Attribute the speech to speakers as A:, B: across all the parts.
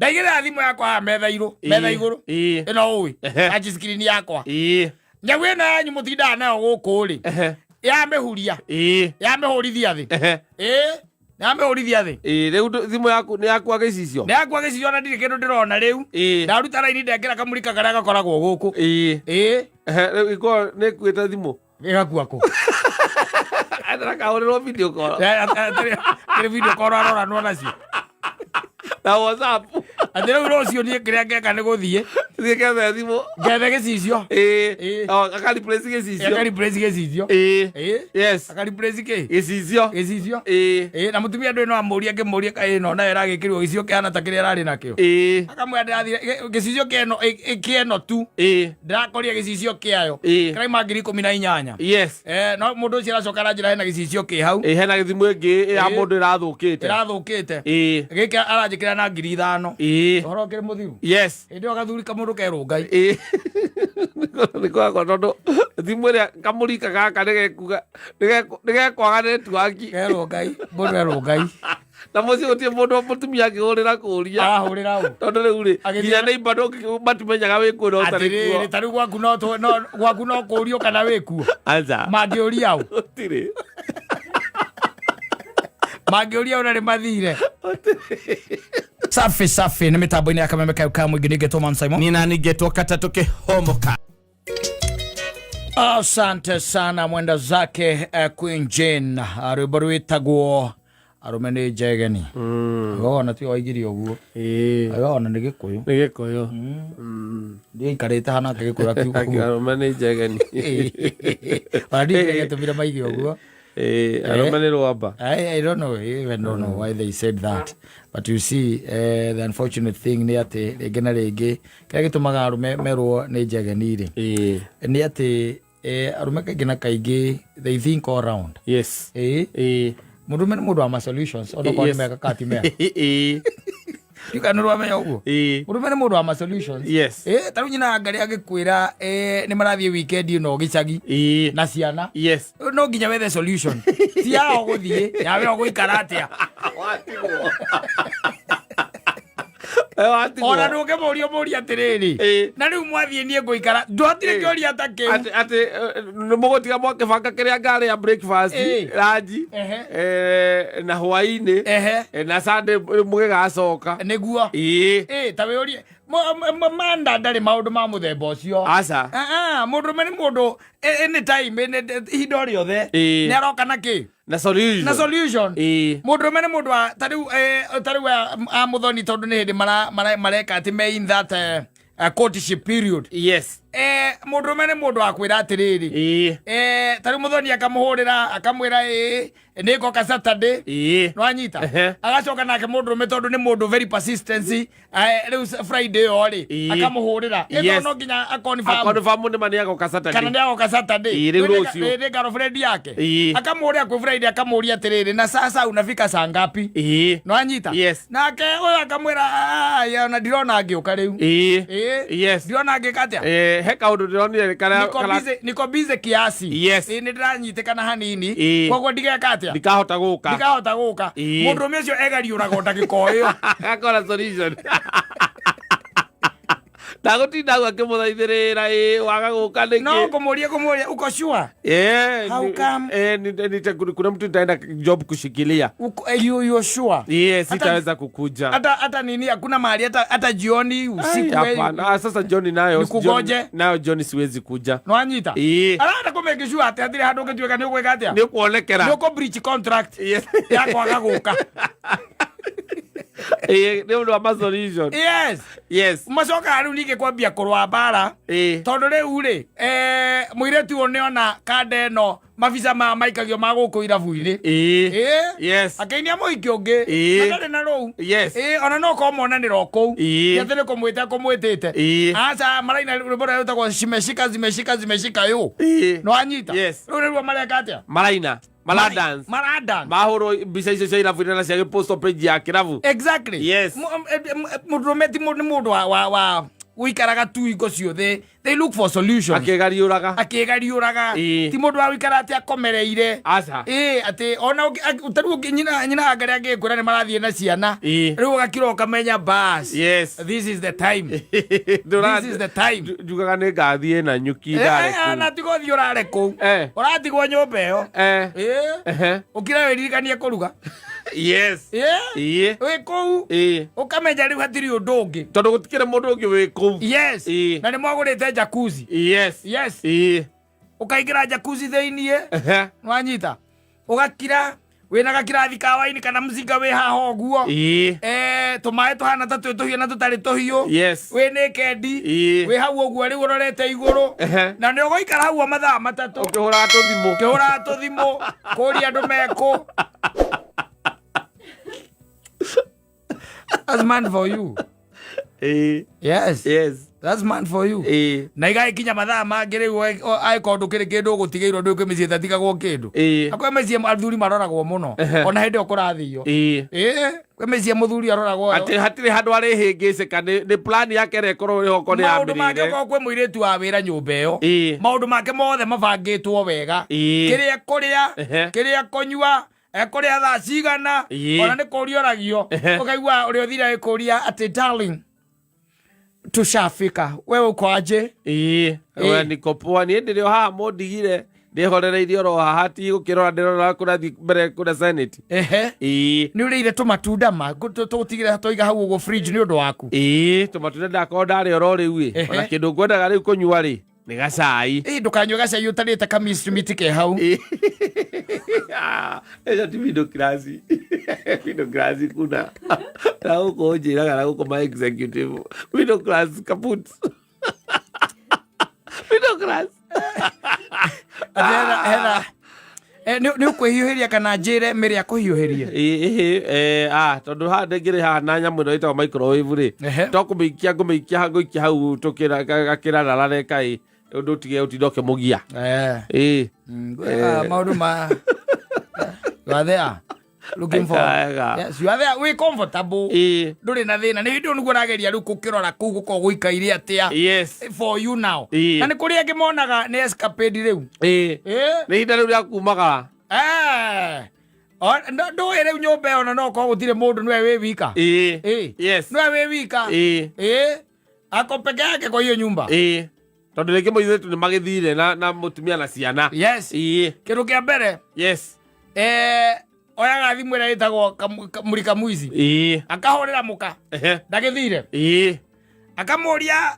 A: Ndaigĩrĩra thimũ yakwa haha metha igũrũ, metha igũrũ ĩno ũĩ, touch screen yakwa. Nyau ĩno yanyu mũtindaga nayo gũkũ rĩ, yamĩhuria, yamĩhũrithia thĩ. Ĩĩ, yamĩhũrithia thĩ.
B: Ĩĩ, rĩu thimũ yaku nĩ yakua gĩcicio.
A: Nĩ yakua gĩcicio, ona ndirĩ kĩndũ ndĩrona rĩu. Ndaruta raini, ndekĩra kamũrika karĩa gakoragwo gũkũ. Ĩĩ.
B: Ehe, rĩu ĩkorwo nĩ ĩkuĩte thimũ.
A: Ĩgakua kũ?
B: Arakahũrĩrwo video call.
A: Kĩrĩ video call aroranwo nacio.
B: Na WhatsApp.
A: Atĩ rĩu rũciũ niĩ kĩrĩa ngeka nĩ gũthiĩ
B: Thiĩ kethe thimũ.
A: Ngethe gĩcicio.
B: Ĩĩ. Oh, aka replace gĩcicio.
A: Aka replace gĩcicio.
B: Ĩĩ.
A: Ĩĩ.
B: Yes.
A: Aka replace kĩ?
B: Gĩcicio.
A: Gĩcicio.
B: Ĩĩ.
A: Ĩĩ, na mũtumia ndũĩ no amũrie, angĩmũrie kaĩ ĩno nayo ĩragĩkĩrwo gĩcicio kĩhana ta kĩrĩa ĩrarĩ nakĩo. Akamwĩra ndĩrathire gĩcicio kĩeno kĩeno tu. Ndĩrakoria gĩcicio kĩayo. Kĩraima 18,000.
B: Yes.
A: Eh, no mũndũ ũcio aracoka aranjĩra hena gĩcicio kĩ hau.
B: Ĩĩ, hena gĩthimũ ĩngĩ ya mũndũ ĩrathũkĩte.
A: Ĩrathũkĩte.
B: Ĩĩ.
A: Gĩkĩ aranjĩkĩra na 5,000.
B: Ĩĩ.
A: Ũhoro ũkĩrĩ mũthiru.
B: Yes.
A: Hĩndĩ ĩyo gathuri kamũndũ kerwo Ngai.
B: Ĩĩ. Nĩ kwakwa tondũ thimũ ĩrĩa kamũrika gaka nĩgekuga nĩgekwaga netiwaki.
A: Kerwo Ngai, mũndũ erwo Ngai.
B: Na mũciĩ gũtirĩ mũndũ mũtumia angĩhũrĩra kũria.
A: Arahũrĩra ũ?
B: Tondũ rĩu rĩ,
A: Agĩthiĩ
B: nginya neighbor matimenyaga wĩ kuo na ũtarĩ
A: Atĩrĩrĩ,
B: kuo.
A: ta rĩu gwaku no gwaku no kũrio kana wĩ kuo.
B: Aca.
A: Mangĩũria ũ?
B: Gũtirĩ.
A: Mangĩũria ũ na nĩ mathire. Safi safi nĩ mĩtambo-inĩ ya Kameme kayo ka mũingĩ nĩngetwo Man Simon.
B: Nina ningetwo katatũ kĩhomoka.
A: Asante sana mwenda zake Queen Jane, rwĩmbo rwĩtagwo Arũme nĩ Njegeni. Wona ti waigire ũguo. Wona nĩ Gĩkũyũ.
B: Nĩ Gĩkũyũ.
A: Ndiaikarĩte hana Gĩkũyũ akiuga ũguo.
B: Arũme nĩ njegeni.
A: Ona ndiũĩ gĩatũmire maige ũguo.
B: Ĩĩ, arũme nĩ rwamba.
A: I don't know, even don't know why they said that. But you see, the unfortunate thing nĩ atĩ rĩngĩ na rĩngĩ kĩrĩa gĩtũmaga arũme merwo nĩ njegeni rĩ, nĩ atĩ arũme kaingĩ na kaingĩ they think all round.
B: Yes.
A: Ĩĩ. Mũndũrũme nĩ mũndũ wa ma solutions, onokorwo nĩ mega kana ti mega. Ndiũĩ kana nĩ ũramenya ũguo. Mũndũrũme nĩ mũndũ wa ma solutions.
B: Yes.
A: Ĩĩ, ta rĩu nyina Ngarĩ agĩkwĩra nĩ marathiĩ weekend ĩno gĩcagi na ciana.
B: Yes.
A: No nginya wethe solution. Ti yao gũthiĩ, yawe ũgũikara atĩa.
B: Watigwo. Watigwo.
A: Ona ndũngĩmũria ũmũrie atĩrĩrĩ, na rĩu mwathiĩ niĩ ngũikara ndwatire kĩũria ta kĩu.
B: Atĩ nĩ mũgũtiga mwakĩbanga kĩrĩa ngarĩa breakfast, lunch, na hwaĩ-inĩ, na Sunday mũgĩgacoka.
A: Nĩguo.
B: Ĩĩ.
A: Ĩĩ, ta wĩũrie manda ndarĩ maũndũ ma mũthemba ũcio.
B: Aca.
A: Ah, ah, mũndũrũme nĩ mũndũ anytime, ihinda o rĩothe nĩ aroka na kĩ?
B: Na solution.
A: Na solution.
B: Ĩĩ.
A: Mũndũrũme nĩ mũndũ wa ta rĩu ta rĩu a mũthoni tondũ nĩ hĩndĩ mareka atĩ me in that courtship period.
B: Yes.
A: Mũndũrũme nĩ mũndũ wa kwĩra atĩrĩrĩ, ta rĩu mũthoni akamũhũrĩra akamwĩra ĩĩ nĩ ngoka Saturday.
B: Ĩĩ.
A: Nĩwanyita?
B: Ehe.
A: Agacoka nake mũndũrũme tondũ nĩ mũndũ very persistency, rĩu Friday ĩyo rĩ, akamũhũrĩra.
B: Yes.
A: Ĩto no nginya aconfirm.
B: Aconfirm nĩ ma nĩ agoka Saturday.
A: Kana nĩ agoka Saturday.
B: Ĩĩ, rĩu rũciũ.
A: Ĩĩ, nĩ girlfriend yake.
B: Ĩĩ.
A: Akamũhũrĩra kwĩ Friday akamũria atĩrĩrĩ, na sasa unafika saa ngapi?
B: Ĩĩ.
A: Nĩwanyita?
B: Yes.
A: Nake ũyũ akamwĩra, "Ah, ya, ona ndirona ngĩũka rĩu."
B: Ĩĩ.
A: Ĩĩ.
B: Yes.
A: Ndirona ngĩka atĩa?
B: He kaũndũ ndĩronire karĩa
A: Niko busy, niko busy kiasi.
B: Yes.
A: Ĩĩ, nĩ ndĩranyitĩkana hanini.
B: Ĩĩ.
A: Koguo ndigeka atĩa?
B: Ndikahota gũka.
A: Ndikahota gũka.
B: Ĩĩ.
A: Mũndũrũme ũcio egariũraga o ndagĩka o ĩyo.
B: Akora solution. Ndagũtinda hau akĩmũthaithĩrĩra, ĩĩ waga gũka nĩkĩ?
A: No kũmũria uko sure?
B: Eh,
A: How come?
B: Kuna mtu nitaenda job kushikilia.
A: Uko, you sure?
B: Yes, sitaweza kukuja.
A: Hata nini hakuna mahali hata jioni usiku.
B: Ai, hapana. Ah, sasa jioni nayo
A: Nikugoje?
B: jioni nayo jioni siwezi kuja.
A: Nwanyita?
B: Ĩĩ.
A: Arenda kũ make sure atĩ hatirĩ handũ ũngĩtuĩka nĩ ũgwĩka atĩa?
B: Nĩ kuonekera.
A: Nĩ ũkũ breach contract
B: Yes.
A: ya kwaga gũka.
B: Ĩĩ, nĩ ũndũ wa ma solution.
A: Yes.
B: Yes.
A: Macokaga rĩu ningĩ kwambia kũrũa mbara.
B: Ĩĩ.
A: Tondũ rĩu rĩ, mũirĩtu ũyũ nĩona kanda ĩno mabica maya maikagio ma gũkũ irabu-inĩ.
B: Ĩĩ.
A: Ĩĩ.
B: Yes.
A: Akĩinia mũhiki ũngĩ.
B: Ĩĩ.
A: Na ndarĩ na rũu.
B: Yes.
A: Ĩĩ, ona no korwo monanĩra o kũu.
B: Ĩĩ.
A: Ti atĩ nĩ kũmwĩta kũmwĩtĩte.
B: Ĩĩ.
A: Aca, maraina rwĩmbo rũrĩa rwĩtagwo Zimeshika zimeshika zimeshika yo.
B: Ĩĩ.
A: Nĩwanyita?
B: Yes.
A: Rĩu nĩruo mareka atĩa?
B: Maraina. Mara dance.
A: Mara dance.
B: Mahũrwo mbica icio cia irabu-inĩ na cia post page ya kĩrabu.
A: Exactly.
B: Yes.
A: Mũndũrũme ti nĩ mũndũ wa wa wa Gũikaraga tu hingo ciothe. They look for solutions.
B: Akĩgariũraga.
A: Akĩgariũraga.
B: Ĩĩ.
A: Ti mũndũ wa gũikara atĩ akomereire.
B: Aca.
A: Ĩĩ, atĩ ona tarĩu nyina anga rĩa angĩkwĩra nĩ marathiĩ na ciana.
B: Ĩĩ.
A: Rĩu ũgakira ũkamenya bas. This is the time.
B: Ndũra-
A: This is the time.
B: Njugaga nĩ ngathiĩ na nyuki ndarĩ
A: Eh, na
B: kũu.
A: tiga ũthiĩ ũrare kũu.
B: Eh.
A: Ũratigwo nyũmba ĩyo.
B: Eh.
A: Ĩĩ.
B: Ehe.
A: Ũkira wĩririkanie kũruga.
B: Yes.
A: Ĩĩ.
B: Ĩĩ.
A: Wĩ kũu.
B: Ĩĩ.
A: Ũkamenya rĩu hatirĩ ũndũ ũngĩ.
B: Tondũ gũtikĩrĩ mũndũ ũngĩ wĩ kũu.
A: Yes.
B: Ĩĩ.
A: Na nĩ mwagũrĩte jacuzzi.
B: Yes.
A: Yes.
B: Ĩĩ.
A: Ũkaingĩra jacuzzi thĩiniĩ.
B: Ehe.
A: Nwanyita. Ũgakira wĩna gakirathi ka waini kana mzinga wĩ haha ũguo.
B: Ĩĩ.
A: Eh, tũmaĩ tũhana ta twĩ tũhiũ na tũtarĩ tũhiũ.
B: Yes.
A: Wĩ naked.
B: Ĩĩ.
A: Wĩ hau ũguo rĩu ũrorete igũrũ.
B: Ehe.
A: Na nĩ ũgũikara hau o mathaa 3.
B: Ũkĩhũraga tũthimũ.
A: Ũkĩhũraga tũthimũ kũria andũ mekũ. That's man for you.
B: Ĩĩ.
A: Yes.
B: Yes.
A: That's man for you.
B: Ĩĩ.
A: Na igagĩkinya mathaa mangĩ rĩu angĩkorwo ndũkĩrĩ kĩndũ ũgũtigĩirwo ndũĩ kwĩ mĩciĩ ĩtatigagwo kĩndũ.
B: Ĩĩ.
A: Na kwĩ mĩciĩ athuri maroragwo mũno.
B: Ehe.
A: Ona hĩndĩ ĩyo kũrathio.
B: Ĩĩ.
A: Ĩĩ, kwĩ mĩciĩ mũthuri aroragwo.
B: Atĩ hatirĩ handũ arĩhĩngĩcĩka nĩ plan yake ĩrĩa ĩkorwo ĩho okorwo nĩ
A: Maũndũ make
B: yambĩrĩire.
A: okorwo kwĩ mũirĩtu wa wĩra nyũmba ĩyo.
B: Ĩĩ.
A: Maũndũ make mothe mabangĩtwo wega.
B: Ĩĩ.
A: Kĩrĩa kũrĩa,
B: Ehe.
A: kĩrĩa kũnyua, ekũrĩa thaa cigana,
B: Ĩĩ.
A: ona nĩ kũria oragio.
B: Ehe.
A: Ũkaigua ũrĩa ũthire agĩkũria atĩ darling, tushafika. Wewe uko aje?
B: Ĩĩ.
A: Ĩĩ.
B: We niko poa niĩ ndĩrĩ o haha mũndigire ndĩhorereirie oro haha ti gũkĩrora ndĩrora kũrathiĩ mbere kũrĩa Senate.
A: Ehe.
B: Ĩĩ.
A: Nĩ ũrĩire tũmatunda ma tũgũtigĩra tũiga hau ũguo fridge nĩ ũndũ waku.
B: Ĩĩ, tũmatunda ndakorwo ndarĩa oro rĩu ĩ.
A: Ehe.
B: Ona kĩndũ ngwendaga rĩu kũnyua rĩ nĩ gacai.
A: Ĩĩ, ndũkanyue gacai ũtarĩte kamicimiti ke hau.
B: Ĩĩ. Ah, ĩyo ti middle class. Middle class kuna. Na gũkũ ũnjĩraga na gũkũ ma executive. Middle class kaput. Middle class.
A: Atĩ hena nĩ ũkwĩhiũhĩria kana njĩre mĩrĩ akũhiũhĩrie?
B: Ĩĩ, tondũ haha ndĩngĩrĩ haha na nyamũ ĩno ĩtagwo microwave rĩ.
A: Ehe.
B: To kũmĩikia ngũmĩikia ngũikia hau gakĩrararare kaĩ ũndũ ũtige ũtinde ũkĩmũgia.
A: Eh.
B: Ĩĩ.
A: Maũndũ ma you are there looking for.
B: Wega.
A: Yes, you are there wĩ comfortable.
B: Ĩĩ.
A: Ndũrĩ na thĩna. Nĩ hĩndĩ ĩyo nĩguo ũrageria rĩu gũkĩrora kũu gũkorwo gũikaire atĩa.
B: Yes.
A: For you now.
B: Ĩĩ.
A: Na nĩ kũrĩ angĩ monaga nĩ escapade rĩu.
B: Ĩĩ.
A: Ĩĩ.
B: Nĩ ihinda rĩu rĩa kumagara.
A: Eh. Ndũĩ rĩu nyũmba ĩyo ona no ũkorwo gũtirĩ mũndũ nĩwe wĩ wika.
B: Ĩĩ.
A: Ĩĩ.
B: Yes.
A: Nĩwe wĩ wika.
B: Ĩĩ.
A: Ĩĩ. Ako peke yake kwa hiyo nyumba.
B: Ĩĩ. Tondũ rĩngĩ mũirĩtu nĩ magĩthire na mũtumia na ciana.
A: Yes.
B: Ĩĩ.
A: Kĩndũ kĩa mbere.
B: Yes.
A: Oyaga thimũ ĩrĩa ĩtagwo mũrika mũici.
B: Ĩĩ.
A: Akahũrĩra mũka.
B: Ehe.
A: Ndagĩthire.
B: Ĩĩ.
A: Akamũria,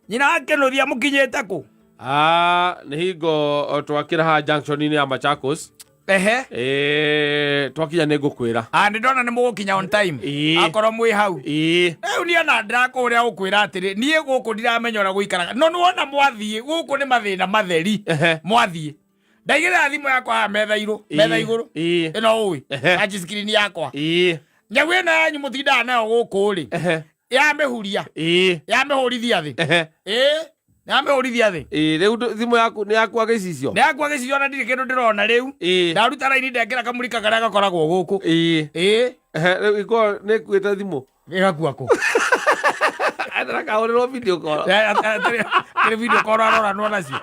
A: nyina wa Kĩnũthia mũkinyĩte kũ?
B: Ah, nĩ hingo twakĩra haha junction-inĩ ya Machakos.
A: Ehe.
B: Ĩĩ, twakinya nĩ ngũkwĩra.
A: Ah, nĩ ndona nĩ mũgũkinya on time.
B: Ĩĩ.
A: Akorwo mwĩ hau.
B: Ĩĩ.
A: Rĩu niĩ ona ndĩrakũrĩa gũkwĩra atĩrĩ, niĩ gũkũ ndiramenya ũrĩa gũikaraga. No nĩwona mwathiĩ, gũkũ nĩ mathĩna matheri.
B: Ehe.
A: Mwathiĩ. Ndaigĩrĩra thimũ yakwa haha metha igũrũ, metha
B: Ĩĩ.
A: igũrũ.
B: Ĩĩ.
A: Ĩno ũĩ,
B: Ehe.
A: touch screen yakwa.
B: Ĩĩ.
A: Nyau ĩno yanyu mũtindaga nayo gũkũ rĩ.
B: Ehe.
A: Yamĩhuria.
B: Ĩĩ.
A: Yamĩhũrithia thĩ.
B: Ehe.
A: Ĩĩ. Yamĩhũrithia thĩ.
B: Ĩĩ, rĩu thimũ yaku nĩ yakua gĩcicio?
A: Nĩ yakua gĩcicio ona ndirĩ kĩndũ ndĩrona rĩu.
B: Ĩĩ.
A: Ndaruta raini ndekĩra kamũrika karĩa gakoragwo gũkũ.
B: Ĩĩ.
A: Ĩĩ.
B: Ehe, rĩu ĩkorwo nĩ ĩkuĩte thimũ.
A: Ĩgakua kũ?
B: Etera kahũrĩrwo video call.
A: Atĩrĩ video call aroranwo nacio.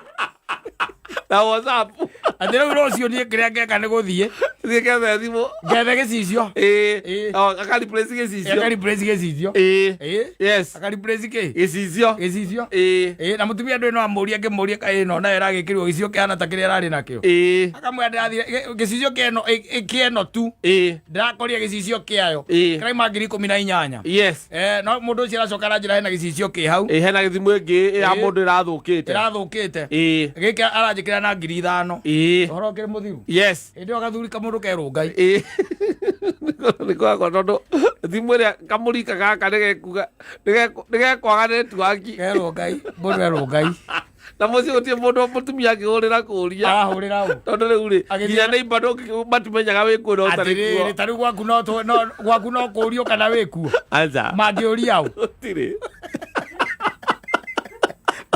B: Na WhatsApp.
A: Atĩ rĩu rũciũ niĩ kĩrĩa ngeka nĩ gũthiĩ.
B: Thiĩ kethe thimũ.
A: Ngethe gĩcicio.
B: Ĩĩ.
A: Ĩĩ.
B: O, aka replace gĩcicio.
A: Aka replace gĩcicio.
B: Ĩĩ.
A: Ĩĩ.
B: Yes.
A: Aka replace kĩ?
B: Gĩcicio.
A: Gĩcicio.
B: Ĩĩ.
A: Ĩĩ, na mũtumia ndũĩ no amũrie angĩmũrie kaĩ ĩno nayo ĩragĩkĩrwo gĩcicio kĩhana ta kĩrĩa ĩrarĩ nakĩo.
B: Ĩĩ.
A: Akamwĩra ndĩrathire gĩcicio kĩeno kĩeno tu.
B: Ĩĩ.
A: Ndĩrakoria gĩcicio kĩayo.
B: Ĩĩ.
A: Kĩrauma ngiri ikũmi na inyanya.
B: Yes.
A: No mũndũ ũcio aracoka aranjĩra hena gĩcicio kĩ hau.
B: Ĩĩ, hena gĩthimũ ĩngĩ ya
A: Ĩĩ.
B: mũndũ ĩrathũkĩte.
A: Ĩrathũkĩte.
B: Ĩĩ.
A: Gĩkĩ aranjĩkĩra na ngiri ithano.
B: Ĩĩ.
A: Ũhoro ũkĩrĩ mũthiru.
B: Yes.
A: Hĩndĩ ĩyo gathuri kamũndũ kerwo Ngai.
B: Ĩĩ. Nĩ kwakwa tondũ thimũ ĩrĩa kamũrika gaka nĩgekwaga netiwaki.
A: Kerwo Ngai, mũndũ erwo Ngai.
B: Na mũciĩ gũtirĩ mũndũ mũtumia angĩhũrĩra kũũria.
A: Arahũrĩra ũ?
B: Tondũ rĩu rĩ,
A: Agĩthiĩ
B: nginya neighbor matimenyaga wĩ kuo na ũtarĩ
A: Atĩrĩrĩ,
B: kuo.
A: ta rĩu gwaku no no, gwaku no kũũrio kana wĩ kuo.
B: Aca.
A: Mangĩũria ũ?
B: Gũtirĩ.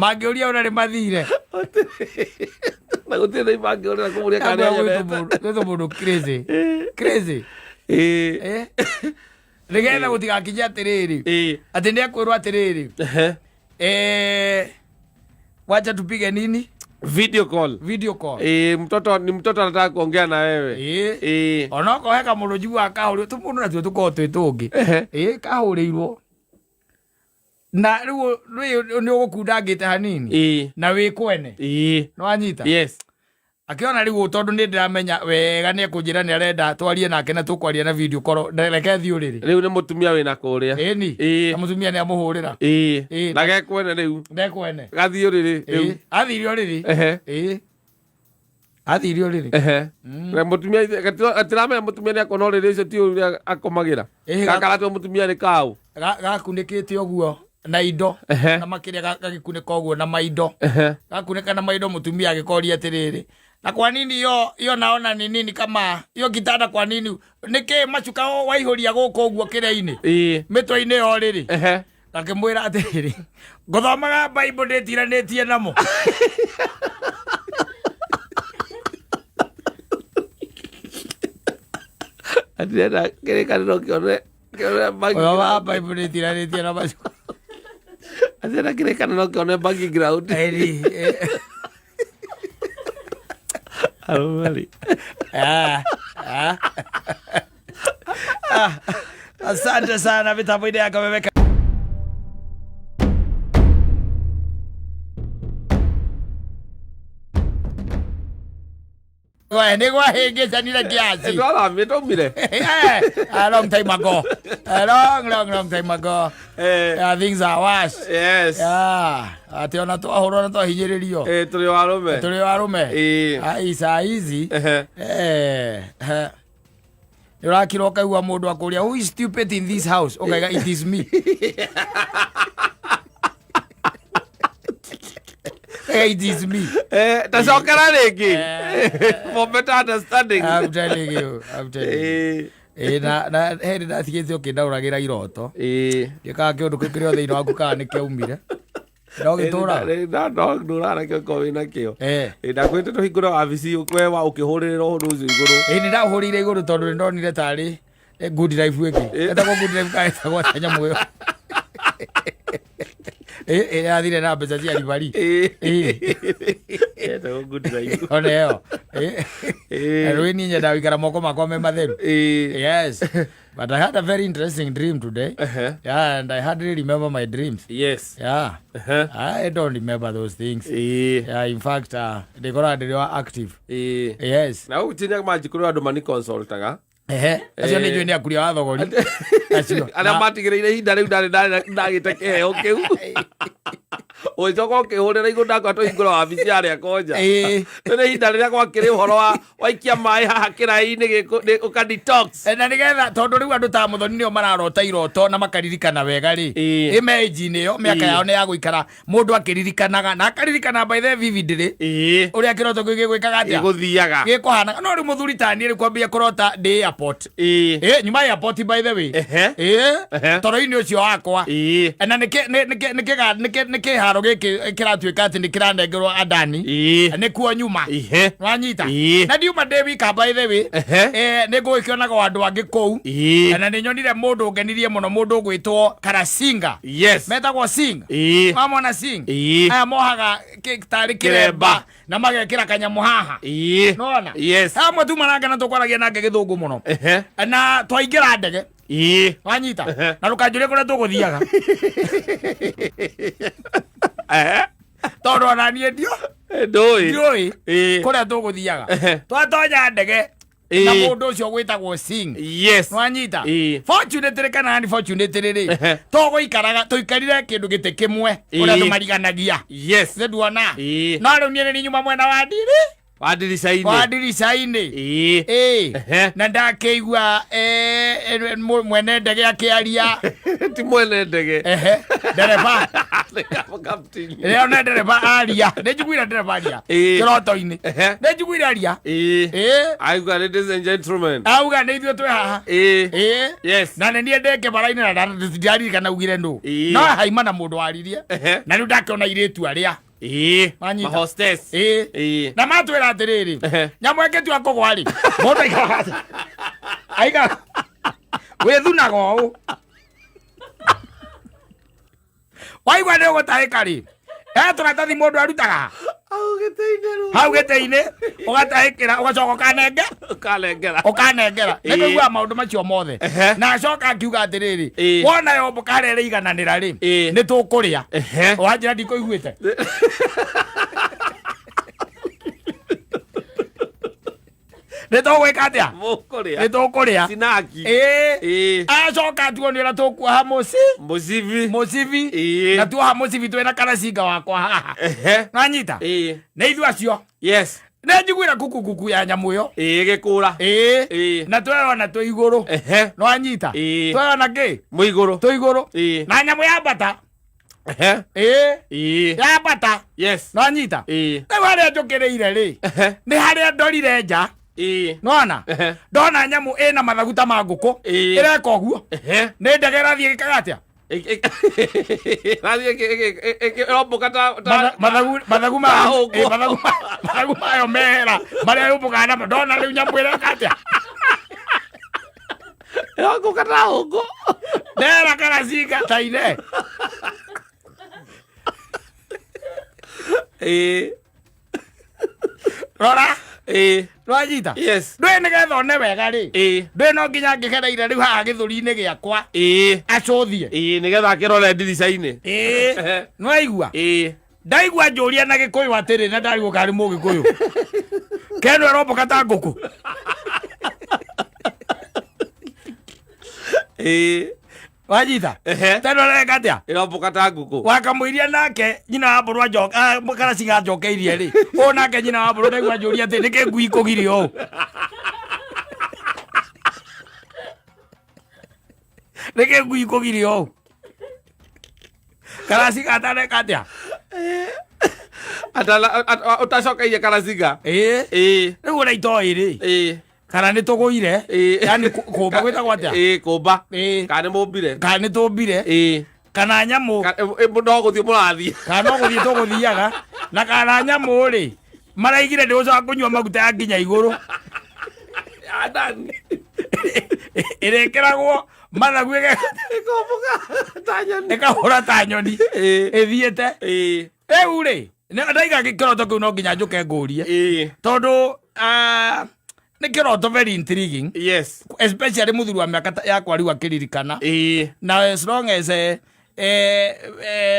A: Mangĩũria ũ na nĩ mathire.
B: Gũtirĩ. Na gũtirĩ neighbor angĩhũrĩra kũmũria kana
A: Gwĩtwo
B: nĩanyonete.
A: mũndũ crazy. Crazy.
B: Ĩĩ.
A: Eh? Nĩgetha gũtigakinye atĩrĩrĩ, atĩ nĩ ekwĩrwo atĩrĩrĩ, wacha tupige nini?
B: Video call.
A: Video call.
B: Mtoto ni mtoto anataka kuongea na wewe.
A: Onokorwo he kamũndũ njiguaga kahũrĩirwo tũmũndũ natuo tũkoragwo twĩ tũngĩ. Kahũrĩirwo na rĩu nĩ ũgũkundangĩte hanini na wĩ kwene. Nĩwanyita?
B: Yes.
A: Akĩona rĩu tondũ nĩ ndĩramenya wega nĩ ekũnjĩra nĩ arenda twarie nake na tũkwaria na video call, reke thiĩ ũrĩrĩ.
B: Rĩu nĩ mũtumia wĩna kũrĩa.
A: Ĩni. Na mũtumia nĩ amũhũrĩra.
B: Na gekwene rĩu.
A: Ndekwene.
B: Gathiĩ ũrĩrĩ rĩu.
A: Athire ũrĩrĩ. Athire ũrĩrĩ.
B: Na mũtumia gatiramenya mũtumia nĩ akona ũrĩrĩ ũcio ti ũrĩa akomagĩra. Gakaratua mũtumia nĩ kaũ.
A: Gakunĩkĩte ũguo na indo. Na makĩria gagĩkunĩka ũguo na maindo. Gakunĩka na maindo, mũtumia agĩkoria atĩrĩrĩ, na kwa nini hiyo hiyo naona ni nini kama hiyo kitanda, kwa nini nĩkĩ macuka waihũria gũkũ ũguo kĩrĩa-inĩ mĩtwe-inĩ yo rĩrĩ? Akĩmwĩra atĩrĩrĩ, ngũthomaga Bible ndĩtiranĩtie namo.
B: Atirenda kĩrĩkanĩro kĩone kĩone
A: Ũthomaga Bible ndĩtiranĩtie na macuka.
B: Atirenda kĩrĩkanĩro kĩone background.
A: Ĩni.
B: Arũme.
A: Ah, ah. Ah, asante sana mitambo-inĩ ya Kameme. Nĩ gwahĩngĩcanire kiasi.
B: Twathamĩ twaumire.
A: A long time ago. A long, long, long time ago. Yeah, things are worse.
B: Yes.
A: Yeah. Atĩ ona twahũrwo na twahinyĩrĩrio.
B: Tũrĩ o arũme.
A: Tũrĩ o arũme. Ai, saa hizi nĩ ũrakira ũkaigua mũndũ akũria, "Who is stupid in this house?" Ũkaiga, "It is me." It is me.
B: Tacokera rĩngĩ for better understanding.
A: I'm telling you, I'm telling you. Na hĩndĩ ndatigĩte ũkĩndaũragĩra iroto. Gĩkaga kĩũndũ kĩu kĩrĩ o thĩinĩ waku kana nĩ kĩaumire no gĩtũraga.
B: Ndũraga nakĩo korwo wĩna kĩo. Ndakwĩte tũhingũre wabici we wa ũkĩhũrĩrĩra ũhoro ũcio igũrũ.
A: Nĩ ndahũrĩire igũrũ tondũ nĩ ndonire tarĩ good life ĩngĩ ĩtagwo good life kana ĩtagwo atĩa nyamũ ĩyo ĩrathire na mbeca cia ribari.
B: Ĩtagwo good life.
A: Ona ĩyo. Rĩu niĩ nyendaga gũikara moko makwa me matheru. Yes, but I had a very interesting dream today. Yeah, and I hardly remember my dreams. Yeah. I don't remember those things. Yeah, in fact, ndĩkoraga ndĩrĩ wa active. Yes.
B: Na gũgũtinya manji kũrĩ andũ mani consultaga.
A: Ehe, acio nĩ njũĩ nĩ akuria wa thogori acio.
B: Arĩa matigĩrĩire ihinda rĩu ndarĩ ndagĩte kĩheo kĩu ũgĩcoka ũkĩhũrĩra igũrũ ndakwa tũhingũra wabici yarĩa konja. Nĩ ihinda rĩrĩa gwakĩrĩ ũhoro wa waikia maĩ haha kĩraĩ-inĩ ũka detox.
A: Na nĩgetha tondũ rĩu andũ ta Mũthoni nĩo mararota iroto na makaririkana wega rĩ, ĩ me age-inĩ ĩyo mĩaka yao nĩ ya gũikara mũndũ akĩririkanaga na akaririkana by the vividly ũrĩa kĩroto kĩu gĩgwĩkaga atĩa,
B: gĩgũthiaga,
A: gĩkũhanaga. No rĩu mũthuri taniĩ rĩu kwambia kũrota ndĩ airport. Nyuma airport, by the way, toro-inĩ ũcio wakwa. Na nĩ kĩharo gĩkĩ kĩratuĩka atĩ nĩ kĩranengerwo Adani, nĩkuo nyuma. Wanyita? Na ndiuma ndĩ wika, by the way. Nĩ ngũgĩkĩonaga o andũ angĩ kũu. Na nĩ nyonire mũndũ ũngenirie mũno, mũndũ ũgwĩtwo Karasinga. Metagwo Sing. Wamona Sing? Aya mohaga tarĩ
B: kĩremba.
A: Kĩremba na magekĩra kanyamũ haha. Nona?
B: Yes.
A: Amwe tumaranga na tũkwaragia nake gĩthũngũ mũno. Na twaingĩra ndege. Wanyita? Na ndũkanjũrie kũrĩa tũgũthiaga, tondũ ona niĩ ndio
B: Ndũĩ.
A: Ndiũĩ kũrĩa tũgũthiaga. Twatonya ndege na mũndũ ũcio gwĩtagwo Sing. Nwanyita? Fortunately kana unfortunately rĩ, tũgũikaraga tũikarire kĩndũ gĩtĩ kĩmwe ũrĩa andũ mariganagia. Nĩ nduona? No rĩu niĩ nĩ nyuma mwena wa ndiri
B: Wa ndirica-inĩ.
A: Wa ndirica-inĩ. Na ndakĩigua mwene ndege akĩaria.
B: Ti mwene ndege.
A: Ehe, ndereba.
B: Captain.
A: Rĩrĩa ona ndereba aria, nĩ njiguire ndereba aria kĩroto-inĩ. Nĩ njiguire aria.
B: Auga, "Ladies and gentlemen."
A: Auga nĩ ithuĩ twĩ haha. Na nĩ niĩ ndĩ kĩbara-inĩ na ndiraririkana ugire nũ. No haima na mũndũ waririe. Na rĩu ndakĩona airĩtu arĩa Manyita.
B: Ma hostess.
A: Na matwĩra atĩrĩrĩ, nyamũ ĩngĩtua kũgwa rĩ, mũndũ aikaraga aikara Wĩthunaga ũũ. Waigua nĩ ũgũtahĩka rĩ, he tũratathi mũndũ arutaga
B: Hau gĩtĩ-inĩ rĩu.
A: hau gĩtĩ-inĩ, ũgatahĩkĩra, ũgacoka ũkanenge
B: Ũkanengera.
A: Ũkanengera.
B: Ĩĩ.
A: Nĩkũiguaga maũndũ macio mothe. Na acoka akiuga atĩrĩrĩ, wona yomboka harĩa ĩrĩigananĩra rĩ, nĩ tũkũrĩa. Wanjĩra ndikũiguĩte. Nĩ tũgwĩka atĩa?
B: Mũkũrĩa.
A: Nĩ tũkũrĩa.
B: Sinaki.
A: Ĩĩ.
B: Ĩĩ.
A: Acoka tuone ũrĩa tũkuoha mũci
B: Mũcibi.
A: Mũcibi.
B: Ĩĩ.
A: Na tuoha mũcibi twĩna karacinga wakwa haha. Nanyita. Nĩ ithuĩ acio. Nĩ njiguĩra kuku kuku ya nyamũ ĩyo.
B: Ĩĩ, gĩkũra.
A: Ĩĩ.
B: Ĩĩ.
A: Na tweyona twĩ igũrũ. Nĩwanyita?
B: Ĩĩ.
A: Tweyona kĩ?
B: Mwĩ igũrũ.
A: Twĩ igũrũ.
B: Ĩĩ.
A: Na nyamũ yambata. Ĩĩ.
B: Ĩĩ.
A: Yambata. Nĩwanyita?
B: Ĩĩ.
A: Rĩu harĩa njũkĩrĩire rĩ, nĩ harĩa ndorire nja. Nona ndona nyamũ ĩna mathagu ta ma ngũkũ. Ĩreka ũguo. Nĩ ndege ĩrathiĩ ĩgĩkaga atĩa?
B: Ĩrathiĩ ĩrombũka ta
A: Mathagu mathagu ma
B: ta hũngũ.
A: ĩ, mathagu mayo mehera marĩa yũmbũkaga namo. Ndona rĩu nyamũ ĩreka atĩa?
B: Ĩrombũka ta hũngũ.
A: Ndera karacinga ta ine. Rora. Nĩwanyita?
B: Yes.
A: Ndũĩ nĩgetha one wega rĩ, ndũĩ no nginya ngĩgereire rĩu haha gĩthũri-inĩ gĩakwa acũthie.
B: Ĩĩ, nĩgetha akĩrore ndirica-inĩ.
A: Ĩĩ, nĩwaigua?
B: Ĩĩ.
A: Ndaigua njũria na gĩkũyũ atĩrĩ, na ndarigwo karĩ mũgĩkũyũ keno ĩrombũka ta ngũkũ. Wanyita? Teno ĩreka atĩa?
B: Ĩrombũka ta ngũkũ.
A: Wakamũiria nake nyina wa mbũrũ karacinga anjokeirie rĩ, ũũ nake nyina wa mbũrũ ndaigua njũria atĩ nĩkĩ ngui kũgirio ũũ, nĩkĩ ngui kũgirio ũũ, karacinga ataneka atĩa?
B: Ũtacokeirie karacinga.
A: Ĩĩ. Rĩu ũrĩa itoĩ rĩ, kana nĩ tũgũire. Yani kũmba gwĩtagwo atĩa?
B: Ĩĩ, kũmba.
A: Ĩĩ.
B: Kana nĩ mũmbire.
A: Kana nĩ tũmbire. Kana nyamũ.
B: No gũthiĩ mũrathiĩ.
A: Kana no gũthiĩ tũgũthiaga, na kana nyamũ rĩ maraigire ndĩgũcoka kũnyua maguta ya nginya igũrũ.
B: Ya ndani.
A: Ĩrĩkĩragwo mathagu
B: Ĩkombũka ta nyoni.
A: Ĩkahũra ta nyoni. Ĩthiĩte. Rĩu rĩ ndaiga kĩroto kĩu no nginya njũke ngũrie, tondũ nĩ kĩroto very intriguing. Especially mũthuri wa mĩaka yakwa rĩu akĩririkana. Na as long as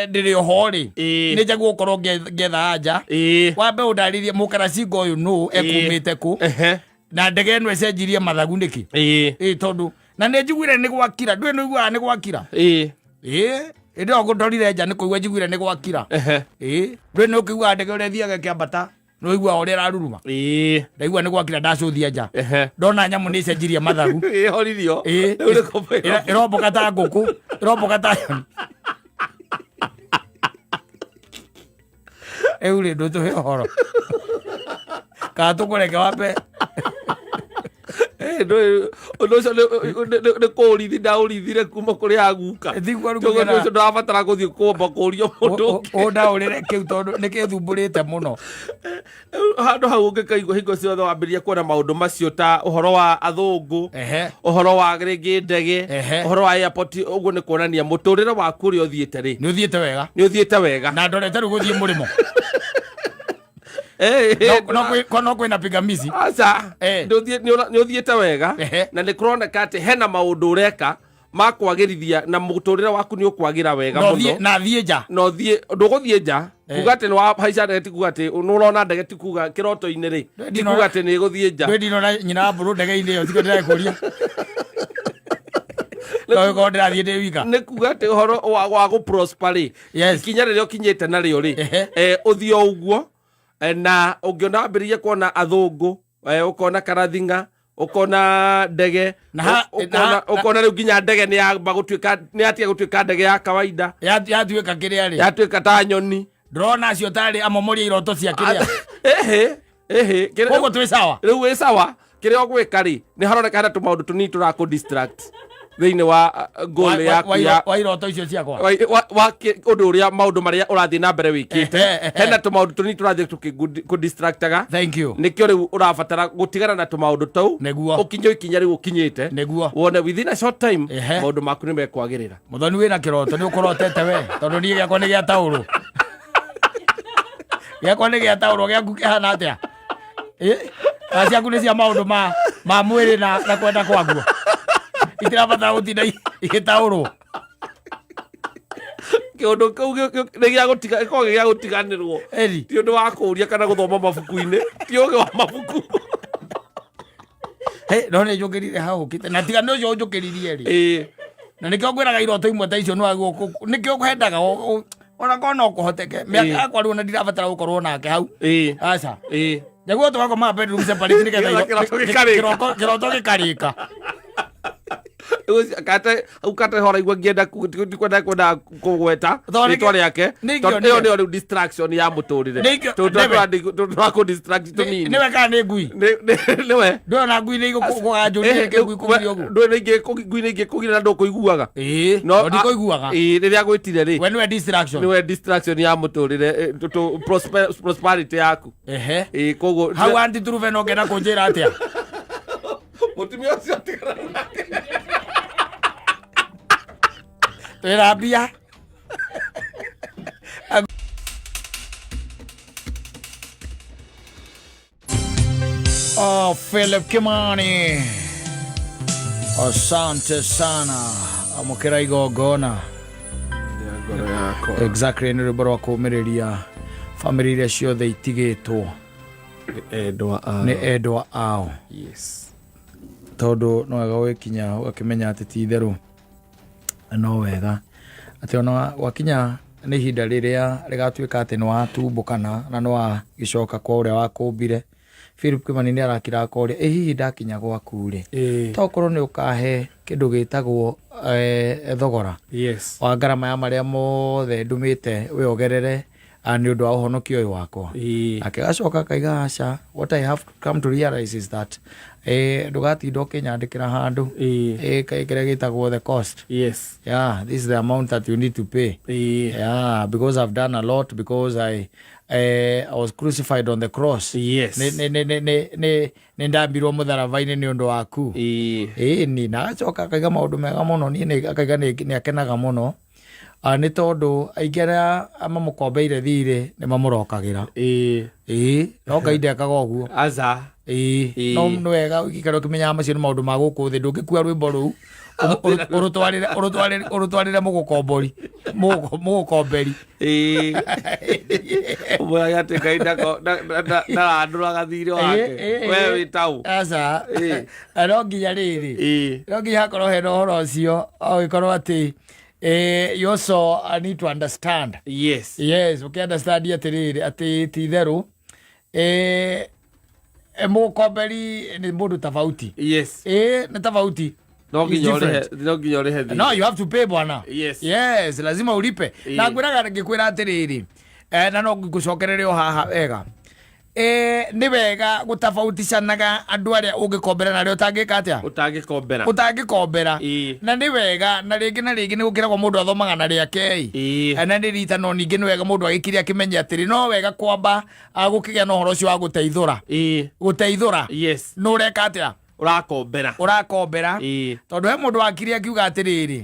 A: ndĩrĩ oho rĩ, nĩ njagwo gũkorwo ngĩetha anja. Wambe ũndarĩrie mũkaracinga ũyũ nũ ekumĩte kũ, na ndege ĩno ĩcenjirie mathagu nĩkĩ. Ĩ, tondũ na nĩ njiguire nĩ gwakira. Ndũĩ nĩ ũiguaga nĩ gwakira? Ĩ, hĩndĩ ĩyo ngũndorire nja nĩ kũigua njiguire nĩ gwakira. Ĩ, ndũĩ nĩ ũkĩiguaga ndege ũrĩa ĩthiaga ĩkĩambata, nĩ ũiguaga ũrĩa ĩraruruma? Ndaigua nĩ gwakira, ndacũthia nja, ndona nyamũ nĩ ĩcenjirie mathagu.
B: Ĩhoririo.
A: Ĩ.
B: Rĩu nĩ kũmba.
A: Ĩrombũka ta ngũkũ, ĩrombũka ta nyoni. Rĩu rĩ, ndũtũhe ũhoro kana tũkũreke wambe?
B: Ũndũ ũcio nĩ kũũrithi ndaũrithire kuma kũrĩ aguka.
A: Tiguo rĩu.
B: Ũndũ ũcio ndũrabatara gũthiĩ kũmba kũũrio mũndũ ũngĩ.
A: Ũndaũrĩre kĩu tondũ nĩ kĩthumbũrĩte mũno.
B: Handũ hau ũngĩkaigua hingo ciothe wambĩrĩria kuona maũndũ macio ta ũhoro wa athũngũ, ũhoro wa rĩngĩ ndege, ũhoro wa airport, ũguo nĩ kuonania mũtũrĩre waku ũrĩa ũthiĩte rĩ,
A: Nĩ ũthiĩte wega.
B: Nĩ ũthiĩte wega.
A: Na ndorete rĩu gũthiĩ mũrĩmo. No kwĩna pingamizi.
B: Aca. Nĩ ũthiĩte wega. Na nĩ kũroneka atĩ hena maũndũ ũreka ma kwagĩrithia na mũtũrĩre waku nĩ ũkwagĩra wega
A: Na
B: mũno.
A: Na thiĩ nja.
B: Na ũthiĩ, ndũgũthiĩ nja. Kuga atĩ nĩ wahaica ndege ti kuga atĩ nĩ ũrona ndege, ti kuga kĩroto-inĩ rĩ, ti kuga atĩ nĩ ĩgũthiĩ nja.
A: Ndwĩ ndinona nyina wa mbũrũ ndege-inĩ ĩyo, tiguo ndĩrakũria, no gĩkorwo ndĩrathiĩ ndĩ wika.
B: Nĩ kuga atĩ ũhoro wa gũ prosper rĩ, ikinya rĩrĩa ũkinyĩte narĩo rĩ, ũthiĩ o ũguo. Na ũngĩona wambĩrĩrie kuona athũngũ, ũkona karathinga, ũkona ndege, ũkona rĩu nginya ndege nĩ yamba gũtuĩka, nĩ yatiga gũtuĩka ndege ya kawaida.
A: Yatuĩka kĩrĩa rĩ?
B: Yatuĩka ta nyoni.
A: Ndĩrona acio tarĩ amomoria iroto cia kĩrĩa.
B: Ehe ehe
A: Koguo twĩ sawa.
B: Rĩu wĩ sawa. Kĩrĩa ũgwĩka rĩ, nĩ haroneka hena tũmaũndũ tũnini tũrakũ distract. Thĩinĩ wa goal yaku ya
A: wa iroto icio ciakwa.
B: Wa ũndũ ũrĩa maũndũ marĩa ũrathiĩ na mbere wĩkĩte, hena tũmaũndũ tũnini tũrathiĩ tũkĩkũdistractaga.
A: Thank you.
B: Nĩkĩo rĩu ũrabatara gũtigana na tũmaũndũ tũu, ũkinye ikinya rĩu ũkinyĩte, wone within a short time maũndũ maku nĩ mekwagĩrĩra.
A: Muthoni, wĩna kĩroto nĩ ũkũrotete we, tondũ niĩ gĩakwa nĩ gĩa taũrũ, gĩakwa nĩ gĩa taũrũ, gĩaku kĩhana atĩa? Na ciaku nĩ cia maũndũ ma mwĩrĩ na kwenda kwaguo, itirabatara gũtinda igĩtaũrwo.
B: Kĩũndũ kĩu nĩ gĩa gũtiga, gĩkoragwo gĩ gĩa gũtiganĩrwo.
A: Eri.
B: Ti ũndũ wa kũũria kana gũthoma mabuku-inĩ, ti ũgĩ wa mabuku.
A: Hey, no nĩ njũkĩrire hau ũkĩte na tiga nĩ ũcio ũnjũkĩririe rĩ, na nĩkĩo ngwĩraga iroto imwe ta icio nĩ nĩkĩo hendaga ona korwo no kũhoteke mĩaka yakwa rĩu ona ndirabatara gũkorwo nake hau. Aca. Nĩguo tũgakomaga bedroom separate nĩgetha
B: Nĩgetha kĩroto gĩkarĩka.
A: Kĩroto gĩkarĩka.
B: Kate hau kate hora igua ngĩenda ndikwenda kwenda kũgweta
A: Tondũ
B: rĩtwa rĩake,
A: nĩ
B: tondũ
A: ingĩonire.
B: ĩyo nĩyo rĩu distraction ya mũtũrĩre.
A: Nĩwe.
B: Tũndũ twa distract tũnini.
A: Nĩwe kana nĩ ngui?
B: Nĩwe.
A: Ndũrona ngui nĩ igũkũganjũria rĩngĩ, ngui kũgiria ũguo.
B: Ndũĩ nĩ ingĩ ngui nĩ ingĩ kũgira na ndũkũiguaga.
A: No ndikũiguaga.
B: Rĩrĩa gwĩtire rĩ,
A: We nĩwe distraction.
B: Nĩwe distraction ya mũtũrĩre, prosperity yaku. Koguo
A: Hau anti turube no ngenda kũnjĩra atĩa?
B: Mũtumia ũcio tigana nake.
A: Twĩna mbia. Oh, Philip Kimani. Asante sana. Amũkĩra igongona.
B: Ngoro yakwa.
A: Exactly, nĩ rwĩmbo rwa kũũmĩrĩria bamĩrĩ iria ciothe itigĩtwo
B: endwa a
A: nĩ endwa ao. Tondũ no wega ũgĩkinya ũgakĩmenya atĩ ti itherũ no wega atĩ ona gwakinya nĩ ihinda rĩrĩa rĩgatuĩka atĩ nĩ watumbũkana na nĩ wagĩcoka kwa ũrĩa wakũmbire. Philip Kimani nĩ arakira akoria, ĩ hihi ndakinya gwaku rĩ, tokorwo nĩ ũkahe kĩndũ gĩtagwo thogora wa ngarama ya marĩa mothe ndũmĩte wĩogerere nĩ ũndũ wa ũhonokio ũyũ wakwa. Nake agacoka akaiga, aca, what I have come to realize is that ndũgatinda ũkĩnyandĩkĩra handũ kĩrĩa gĩtagwo the cost. Yeah, this is the amount that you need to pay. Yeah, because I've done a lot, because I was crucified on the cross. Nĩ ndambirwo mũtharaba-inĩ nĩ ũndũ waku. Ĩni na agacoka akaiga maũndũ mega mũno. Niĩ akaiga nĩ akenaga mũno, nĩ tondũ aingĩ arĩa mamũkombeire thirĩ nĩ mamũrokagĩra. Ĩĩ, no Ngai ndekaga ũguo.
B: Aca.
A: Ĩĩ. No nĩ wega ũgĩikara ũkĩmenyaga macio nĩ maũndũ ma gũkũ thĩ. Ndũngĩkua rwĩmbo rũu ũrũtwarĩre mũgũkombori, mũgũkomberi.
B: Ũmwĩrage atĩ Ngai ndarandũraga thirĩ wake. We wĩ taũ.
A: Aca. No nginya rĩrĩ, no nginya hakorwo hena ũhoro ũcio ũgĩkorwo atĩ you also need to understand. Yes, ũkĩ-understand atĩrĩrĩ, atĩ ti itherũ mũgũkomberi nĩ mũndũ tofauti. Nĩ tofauti.
B: No
A: It's
B: nginya
A: different.
B: ũrĩhe, no nginya ũrĩhe thirĩ.
A: No, you have to pay, bwana. Yes, lazima ulipe. Na ngwĩraga ngĩkwĩra atĩrĩrĩ, na no ngũcokerere o haha wega, nĩ wega gũtofauticanaga andũ arĩa ũngĩkombera na arĩa ũtangĩka atĩa?
B: Ũtangĩkombera.
A: Ũtangĩkombera. Na nĩ wega na rĩngĩ nĩ gũkĩragwo mũndũ athomaga na rĩake. Na nĩ rita, no ningĩ nĩ wega mũndũ agĩkire akĩmenye atĩrĩ, no wega kwamba gũkĩgĩa na ũhoro ũcio wa gũteithũra. Gũteithũra. Nĩ ũreka atĩa?
B: Ũrakombera.
A: Ũrakombera. Tondũ he mũndũ wakire akiuga atĩrĩrĩ,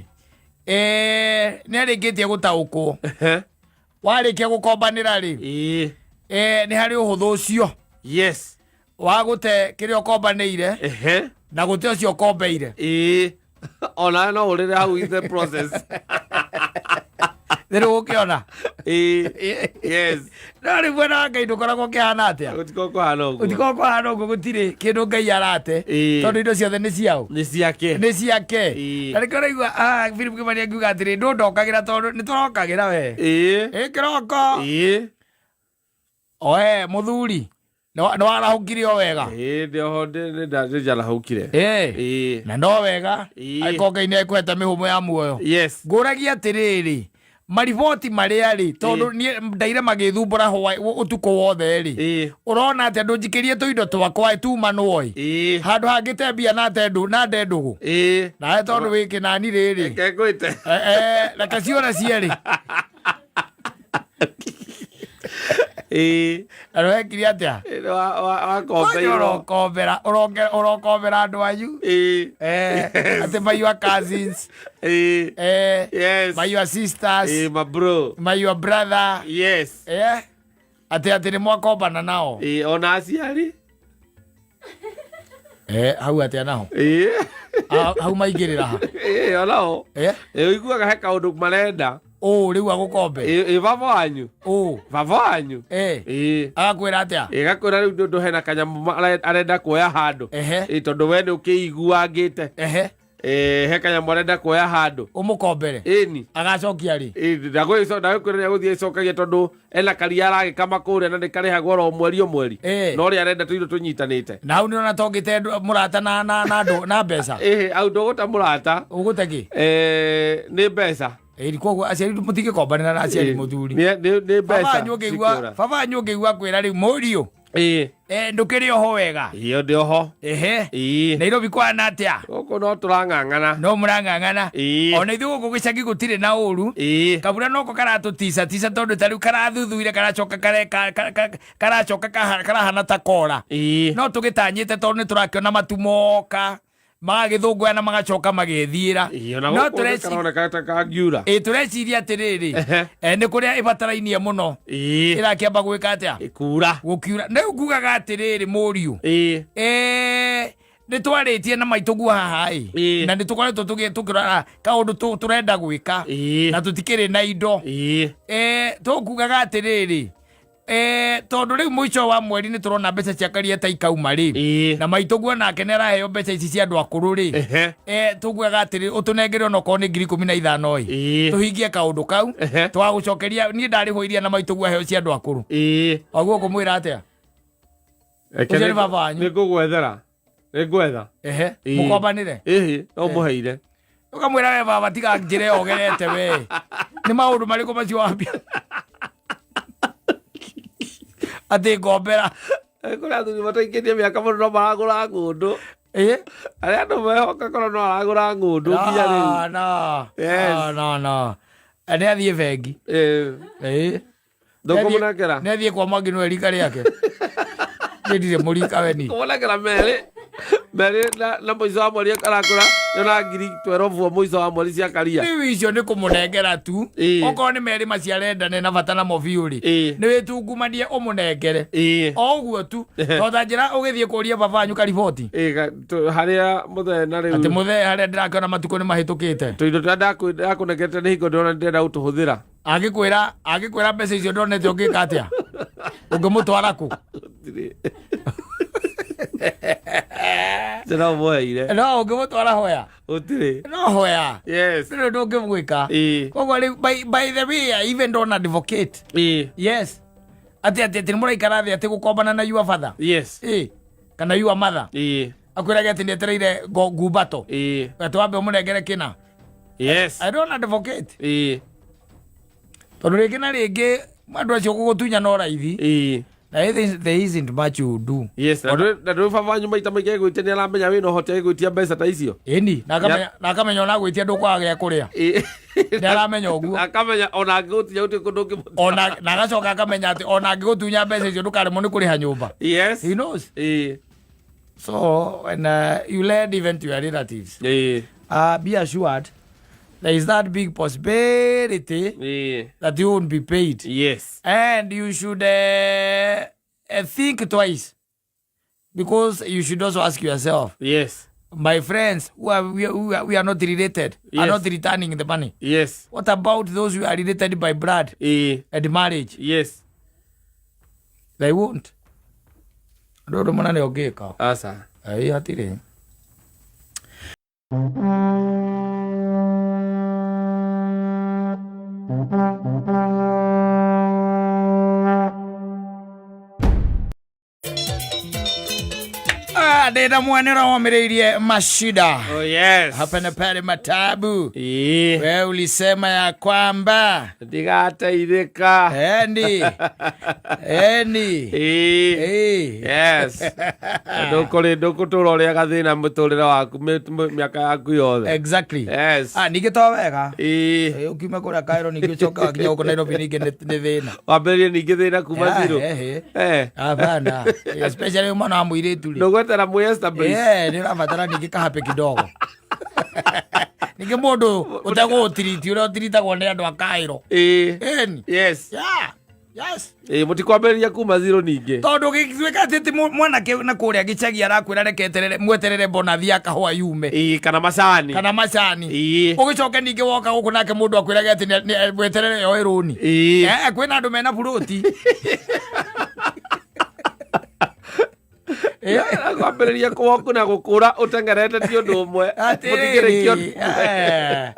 A: nĩ arĩkĩtie gũtaũkwo, warĩkia gũkombanĩra rĩ, nĩ harĩ ũhũthũ ũcio wa gũte kĩrĩa ũkombanĩire na gũte ũcio ũkombeire.
B: Onawe no ũrĩre hau in the process.
A: Nĩ rĩu ũkĩona.
B: Yes.
A: No rĩu mwena wa Ngai ndũkoragwo ũkĩhana atĩa?
B: Gũtikoragwo kũhana ũguo.
A: Ũtikoragwo kũhana ũguo, gũtirĩ kĩndũ Ngai arate. Tondũ indo ciothe nĩ ciao.
B: Nĩ ciake.
A: Nĩ ciake. Na nĩkĩo ũraigua Philip Kimani akiuga atĩrĩ, ndũ ndokagĩra tondũ nĩ tũrokagĩra we. Ĩ kĩroko. Oe mũthuri, nĩ warahũkire o wega.
B: Ĩĩ, ndĩ oho, nĩ njarahũkire.
A: Na no wega. Angĩkorwo Ngai nĩ ekũhete mĩhũmũ ya muoyo. Ngũragia atĩrĩrĩ, Mariboti marĩa rĩ, tondũ niĩ ndaire magĩthumbũra ũtukũ wothe rĩ, ũrona atĩ andũ njikĩrie tũindo twakwa tumanwo ĩ, handũ hangĩte mbia na te ndũ na nde ndũgũ nawe tondũ wĩ kĩnani rĩrĩ.
B: Reke ngwĩte.
A: Reke ciora cierĩ. Na wekire atĩa?
B: Wakombeirwo.
A: Ũrokombera, ũrokombera andũ anyu. Atĩ my your cousins, my your sisters,
B: My bro.
A: My your brother. Atĩ nĩ mwakombana nao.
B: Ona aciari.
A: Hau atĩa naho? Hau maingĩrĩra ha?
B: Onao. Ũiguaga he kaũndũ marenda.
A: Ũ rĩu agũkombe.
B: Baba wanyu.
A: Ũ.
B: Baba wanyu.
A: Agakwĩra atĩa?
B: Gakwĩra rĩu ndũ hena kanyamũ arenda kuoya handũ. Tondũ we nĩ ũkĩiguangĩte. He kanyamũ arenda kuoya handũ.
A: Ũmũkombere.
B: Ĩni.
A: Agacokia rĩ?
B: Ndagwĩkwĩra nĩ agũthiĩ acokagia tondũ ena karia aragĩkama kũrĩa na nĩ karĩhagwo oro mweri o mweri. Na ũrĩa arenda tũindo tũnyitanĩte.
A: Na hau nĩũrona ta ũngĩte mũrata na andũ na mbeca.
B: Hau ndũgũta mũrata.
A: Ũgũte kĩ?
B: Nĩ mbeca.
A: Koguo aciari mũtingĩkombanĩra na aciari mũthuri.
B: Nĩ
A: Baba
B: mbeca
A: wanyu ũngĩigua,
B: cikũra.
A: baba wanyu ũngĩigua kwĩra rĩu mũriũ. Ndũkĩrĩ oho wega?
B: Ĩĩ, ndĩ oho.
A: Nairobi kwana atĩa?
B: Gũkũ no tũrang'ang'ana.
A: No mũrang'ang'ana. Ona ithuĩ gũkũ gĩcagi gũtirĩ na ũru. Kabura noko karatũtica tica tondũ ta rĩu karathuthuire karacoka karacoka karahana ta kora. No tũgĩtanyĩte tondũ nĩ tũrakĩona matu moka magagĩthũngũya na magacoka magĩthiĩra.
B: Ona
A: No
B: gũkũ karoneka ta kangiura.
A: Tũreciria atĩrĩrĩ, nĩ kũrĩa ĩbatarainie mũno. Ĩrakĩamba gwĩka atĩa?
B: Ĩkura.
A: Gũkiura. Rĩu ngugaga atĩrĩrĩ mũriũ. Nĩ twarĩtie na maitũ guo haha ĩ. Na nĩ tũkoretwo tũkĩrora kaũndũ tũrenda gwĩka. Na tũtikĩrĩ na indo. Tũkugaga atĩrĩrĩ, tondũ rĩu mũico wa mweri nĩ tũrona mbeca cia karia ta ikauma rĩ. Na maitũ guo nake nĩ araheo mbeca ici cia andũ akũrũ rĩ. Tũkugaga atĩrĩ, ũtũnengere onokorwo nĩ ngiri ikũmi na ithano ĩ. Tũhingie kaũndũ kau. Twagũcokeria niĩ ndarĩhwo iria na maitũ guo aheo cia andũ akũrũ. Waguo ũkũmwĩra atĩa?
B: Reke
A: Ũcio nĩ baba wanyu.
B: Nĩ ngũgwethera. Nĩ ngwetha.
A: Mũkombanĩre?
B: No mũheire.
A: Ũkamwĩra we baba tiga njĩra ĩyo ũgerete we. Nĩ maũndũ marĩkũ macio wambia? Atĩ ngombera.
B: Kũrĩ athuri mataikĩtie mĩaka mũno no maragũra ng'ũndũ. Arĩa andũ mehoka korwo no aragũra ng'ũndũ nginya rĩu.
A: No.
B: Yes.
A: No, no, no. Nĩ athiĩ bengi.
B: Ndũkũmũnengera?
A: Nĩ athiĩ kwa Mwangi no erika rĩake. Niĩ ndirĩ mũrika we ni.
B: Kũmũnengera merĩ. Merĩ na mũico wa mweri arakũra yona ngiri twerobu o mũico wa mweri cia karia.
A: Rĩu icio nĩ kũmũnengera tu. Okorwo nĩ merĩ macio arenda nĩ na bata namo biũ rĩ. Nĩ wĩtungumanie ũmũnengere. O ũguo tu. To ta njĩra ũgĩthiĩ kũria baba wanyu kariboti.
B: Harĩa mũthee na rĩu.
A: Atĩ mũthee harĩa ndĩrakĩona matukũ nĩ mahĩtũkĩte.
B: Tũindo tũrĩa ndakũnengerete nĩ hingo ndĩrona ndĩrenda gũtũhũthĩra.
A: Angĩkwĩra mbeca icio ndonete ũngĩka atĩa? Ũngĩmũtwara kũ?
B: Njĩra ũmũheire.
A: No ũngĩmũtwara hoya?
B: Gũtirĩ.
A: No hoya.
B: Yes.
A: Ndũrĩ ũndũ ũngĩmwĩka. Koguo rĩu by the way, I even don't advocate. Yes. Atĩ atĩ atĩ nĩmũraikara thĩ atĩ gũkombana na your father.
B: Yes.
A: Kana your mother. Akwĩrage atĩ nĩetereire ngumbato. Atĩ wambe ũmũnengere kĩna.
B: Yes.
A: I don't advocate. Tondũ rĩngĩ na rĩngĩ andũ acio gũgũtunya no raithi. Na there isn't much you do.
B: Yes, na ndũrĩ baba wanyu maita maingĩ agwĩtia nĩ aramenya wĩna ũhoti agĩgwĩtia mbeca ta icio.
A: Ĩni, na akamenya ona agwĩtia ndũkwaga gĩa kũrĩa. Nĩ aramenya ũguo.
B: Na akamenya ona angĩgũtinya gũtirĩ kũndũ ũngĩmũtwara.
A: Ona, na agacoka akamenya atĩ ona angĩgũtunya mbeca icio ndũkaremwo nĩ kũrĩha nyũmba.
B: Yes.
A: He knows. So when you lend even to your relatives, be assured there is that big possibility that you won't be paid.
B: Yes.
A: And you should think twice, because you should also ask yourself.
B: Yes.
A: My friends who are, we, who are, we are not related are
B: Yes.
A: not returning the money.
B: Yes.
A: What about those who are related by blood and marriage?
B: Yes.
A: They won't. Ndå ndå mũnene ũngĩka.
B: Aca.
A: Ĩĩ, hatirĩ. Ah, ndĩna mwanĩro womĩrĩirie mashida.
B: Oh yes.
A: Hapa na pale matabu.
B: Ĩĩ.
A: Wewe ulisema ya kwamba
B: Ndigateithĩka.
A: Endi. Endi.
B: Ĩĩ.
A: Ĩĩ.
B: Yes. Ndũkũrĩ ndũkũtũra ũrĩaga thĩna mũtũrĩre waku mĩaka yaku yothe.
A: Exactly.
B: Yes.
A: Ah, ningĩ to wega.
B: Ĩĩ.
A: Ĩ, ũkiuma kũrĩa Cairo ningĩ ũcoka wakinya gũkũ Nairobi ningĩ nĩ thĩna.
B: Wambĩrĩrie ningĩ thĩna kuma
A: Yeah,
B: zero.
A: eh, eh.
B: Eh.
A: Hapana. Especially mwana wa mũirĩtu rĩ.
B: Ndũgwetera mwĩ establish.
A: Eh, nĩ ũrabatara ningĩ kahape kidogo. Ningĩ mũndũ ũtegũgũtiriti ũrĩa ũtiritagwo nĩ andũ a Cairo.
B: Ĩĩ.
A: Ĩni.
B: Yes.
A: Yeah. Yes.
B: Ĩĩ mũtikwambĩrĩria kuma zero ningĩ.
A: Tondũ gĩtuĩka atĩ ti mwanake na kũrĩa gĩcagi arakwĩra reke eterere mweterere bonathi ya kahũa yume.
B: Ĩĩ kana macani.
A: Kana macani.
B: Ĩĩ.
A: Ũgĩcoke ningĩ woka gũkũ nake mũndũ akwĩrage atĩ weterere yoe rũni.
B: Ĩĩ.
A: Eh, kwĩna andũ mena burũti. Eh.
B: Kwambĩrĩria kwoku na gũkũra ũteng'erete ti ũndũ ũmwe. Mũtingĩrĩkia
A: Atĩrĩrĩ,
B: ũndũ ũmwe.
A: eh,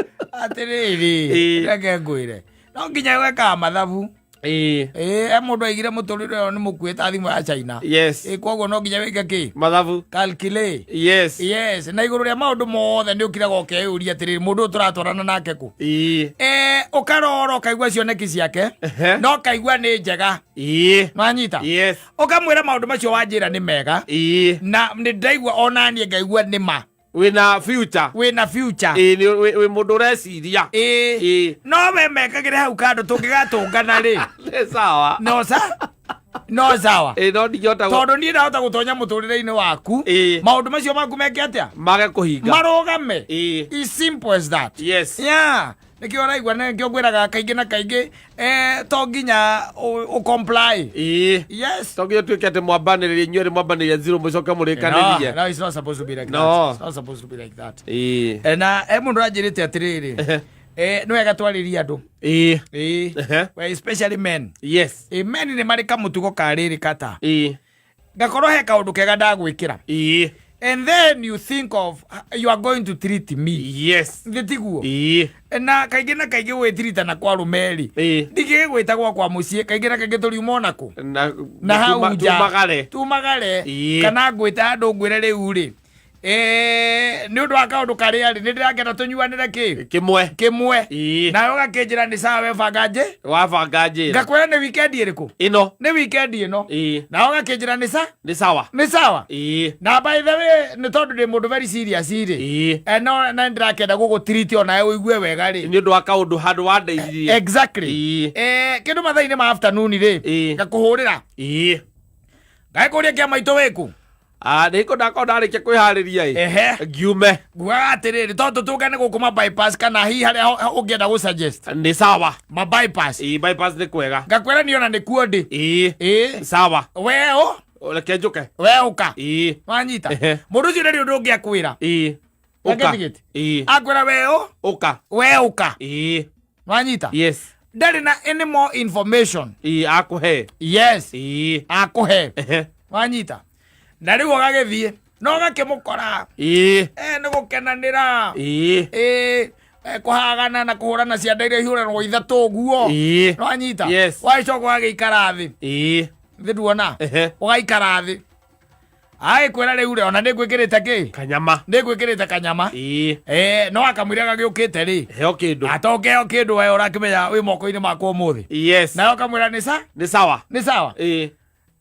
A: atĩrĩrĩ,
B: Ĩĩ.
A: reke ngwĩre no nginya gwekaga mathabu.
B: Ĩĩ.
A: Ĩĩ, e mũndũ aigire mũtũrĩre ũyũ nĩ mũkuĩ ta thimũ ya China.
B: Yes.
A: Ĩĩ, koguo no nginya wĩke kĩ?
B: Mathabu.
A: Calculate.
B: Yes.
A: Yes, na igũrũ rĩa maũndũ mothe nĩ ũkiraga ũkeyũria atĩrĩrĩ, mũndũ ũyũ tũratwarana nake kũ?
B: Ĩĩ.
A: Eh, ũkarora ũkaigua cioneki ciake
B: Ehe.
A: no ũkaigua nĩ njega.
B: Ĩĩ.
A: Nwanyita?
B: Yes.
A: Ũkamwĩra maũndũ macio wanjĩra nĩ mega.
B: Ĩĩ.
A: Na nĩ ndaigua onaniĩ ngaigua nĩ ma.
B: Wĩna future.
A: Wĩna future.
B: Ĩĩ nĩ wĩ mũndũ ũreciria.
A: Ĩĩ.
B: Ĩĩ.
A: No we mekagĩre hau kando tũngĩgatũngana rĩ.
B: Nĩ sawa.
A: No sa? No sawa.
B: Ĩĩ no ndingĩhota
A: Tondũ niĩ ndahota gũtonya mũtũrĩre-inĩ waku.
B: Ĩĩ.
A: Maũndũ macio maku meke atĩa?
B: Mage kũhinga.
A: Marũgame.
B: Ĩĩ.
A: It's simple as that.
B: Yes.
A: Yeah. Nĩkĩo ũraigua na nĩkĩo ngwĩraga kaingĩ na kaingĩ eh, to nginya ũ comply.
B: Ĩĩ.
A: Yes.
B: To nginya ũtuĩke atĩ mwambanĩrĩrie inyuĩ erĩ mwambanĩrĩria zero mũcoke mũrĩkanĩrie.
A: No, no, it's not supposed to be like
B: No.
A: that. It's not supposed to be like that.
B: Ĩĩ.
A: Eh, na he mũndũ ũranjĩrĩte atĩrĩrĩ, eh, nĩ wega twarĩrie andũ.
B: Ĩĩ.
A: Ĩĩ.
B: Ehe.
A: Well, especially men.
B: Yes.
A: Ĩ, men nĩ marĩ kamũtugo ka rĩrĩ kata.
B: Ĩĩ.
A: Ngakorwo he kaũndũ kega ndagwĩkĩra.
B: Ĩĩ.
A: And then you think of you are going to treat me.
B: Yes.
A: Thĩ tiguo?
B: Ĩĩ.
A: Na kaingĩ na kaingĩ gwĩtirita kwa arũme rĩ.
B: Ĩĩ.
A: Ndingĩgĩgwĩta gwakwa mũciĩ kaingĩ na kaingĩ tũriuma ona kũ?
B: Na
A: Na hau nja.
B: Tumagare.
A: Tumagare.
B: Ĩĩ.
A: Kana ngwĩte handũ ngwĩre rĩu rĩ. Eh, nĩ ũndũ wa kaũndũ karĩa rĩ, nĩ ndĩrakena tũnyuanĩre kĩ?
B: Kĩmwe.
A: Kĩmwe.
B: Ĩĩ.
A: Nawe ũgakĩnjĩra nĩ sawa we banga njĩ.
B: Wabanga njĩra.
A: Ngakwĩra nĩ weekend ĩrĩkũ?
B: Ĩno.
A: Nĩ weekend ĩno.
B: Ĩĩ.
A: Nawe ũgakĩnjĩra nĩ sa?
B: Nĩ sawa.
A: Nĩ sawa.
B: Ĩĩ.
A: Na by the way, nĩ tondũ ndĩ mũndũ very serious rĩ.
B: Ĩĩ.
A: Eh, no na ndĩrakenda gũgũtiriti onawe ũigue wega rĩ.
B: Nĩ ũndũ wa kaũndũ handũ wandeithirie.
A: Exactly.
B: Ĩĩ.
A: Eh, kĩndũ mathaa-inĩ ma afternoon rĩ.
B: Ĩĩ.
A: Ngakũhũrĩra.
B: Ĩĩ.
A: Ngagĩkũria kĩa maitũ wĩkũ?
B: Ah, nĩ kũ ndakorwo ndarĩkia kwĩharĩria ĩ.
A: Ehe.
B: Ngiume.
A: Ngugaga atĩrĩrĩ, to tũtũngane gũkũ ma bypass kana hihi harĩa ũngĩenda gũ suggest.
B: Nĩ sawa.
A: Ma bypass.
B: Ĩĩ bypass nĩ kwega.
A: Ngakwĩra niĩ ona nĩkuo ndĩ.
B: Ĩĩ.
A: Ĩĩ.
B: Sawa.
A: We ũ?
B: Reke njũke.
A: We ũka.
B: Ĩĩ.
A: Wanyita.
B: Ehe.
A: Mũndũ ũcio ndarĩ ũndũ ũngĩ akwĩra.
B: Ĩĩ. Ũka.
A: Ũka.
B: Ĩĩ.
A: Akwĩra we ũ?
B: Ũka.
A: We ũka.
B: Ĩĩ.
A: Wanyita.
B: Yes.
A: Ndarĩ na any more information.
B: Ĩĩ akũhe.
A: Yes.
B: Ĩĩ.
A: Akũhe.
B: Ehe.
A: Wanyita. Na rĩu ũgagĩthiĩ. No ũgakĩmũkora.
B: Ĩĩ.
A: Eh, nĩ gũkenanĩra.
B: Ĩĩ.
A: Ĩĩ. Eh, kũhagana na kũhũrana cianda iria ihũranwo ithatũ ũguo.
B: Ĩĩ.
A: Nwanyita.
B: Yes.
A: Wagĩcoka ũgagĩikara thĩ.
B: Ĩĩ.
A: Thĩ nduona.
B: Ehe.
A: Ũgaikara thĩ. Agĩkwĩra rĩu rĩ, ona nĩ ngwĩkĩrĩte kĩ?
B: Kanyama.
A: Nĩ ngwĩkĩrĩte kanyama.
B: Ĩĩ.
A: Eh, no akamwĩra gagĩũkĩte rĩ.
B: Heo kĩndũ.
A: Atokeo kĩndũ we ũrakĩmenya wĩ moko-inĩ makwa ũmũthĩ.
B: Yes.
A: Nawe ũkamwĩra nĩ sa?
B: Nĩ sawa.
A: Nĩ sawa.
B: Ĩĩ.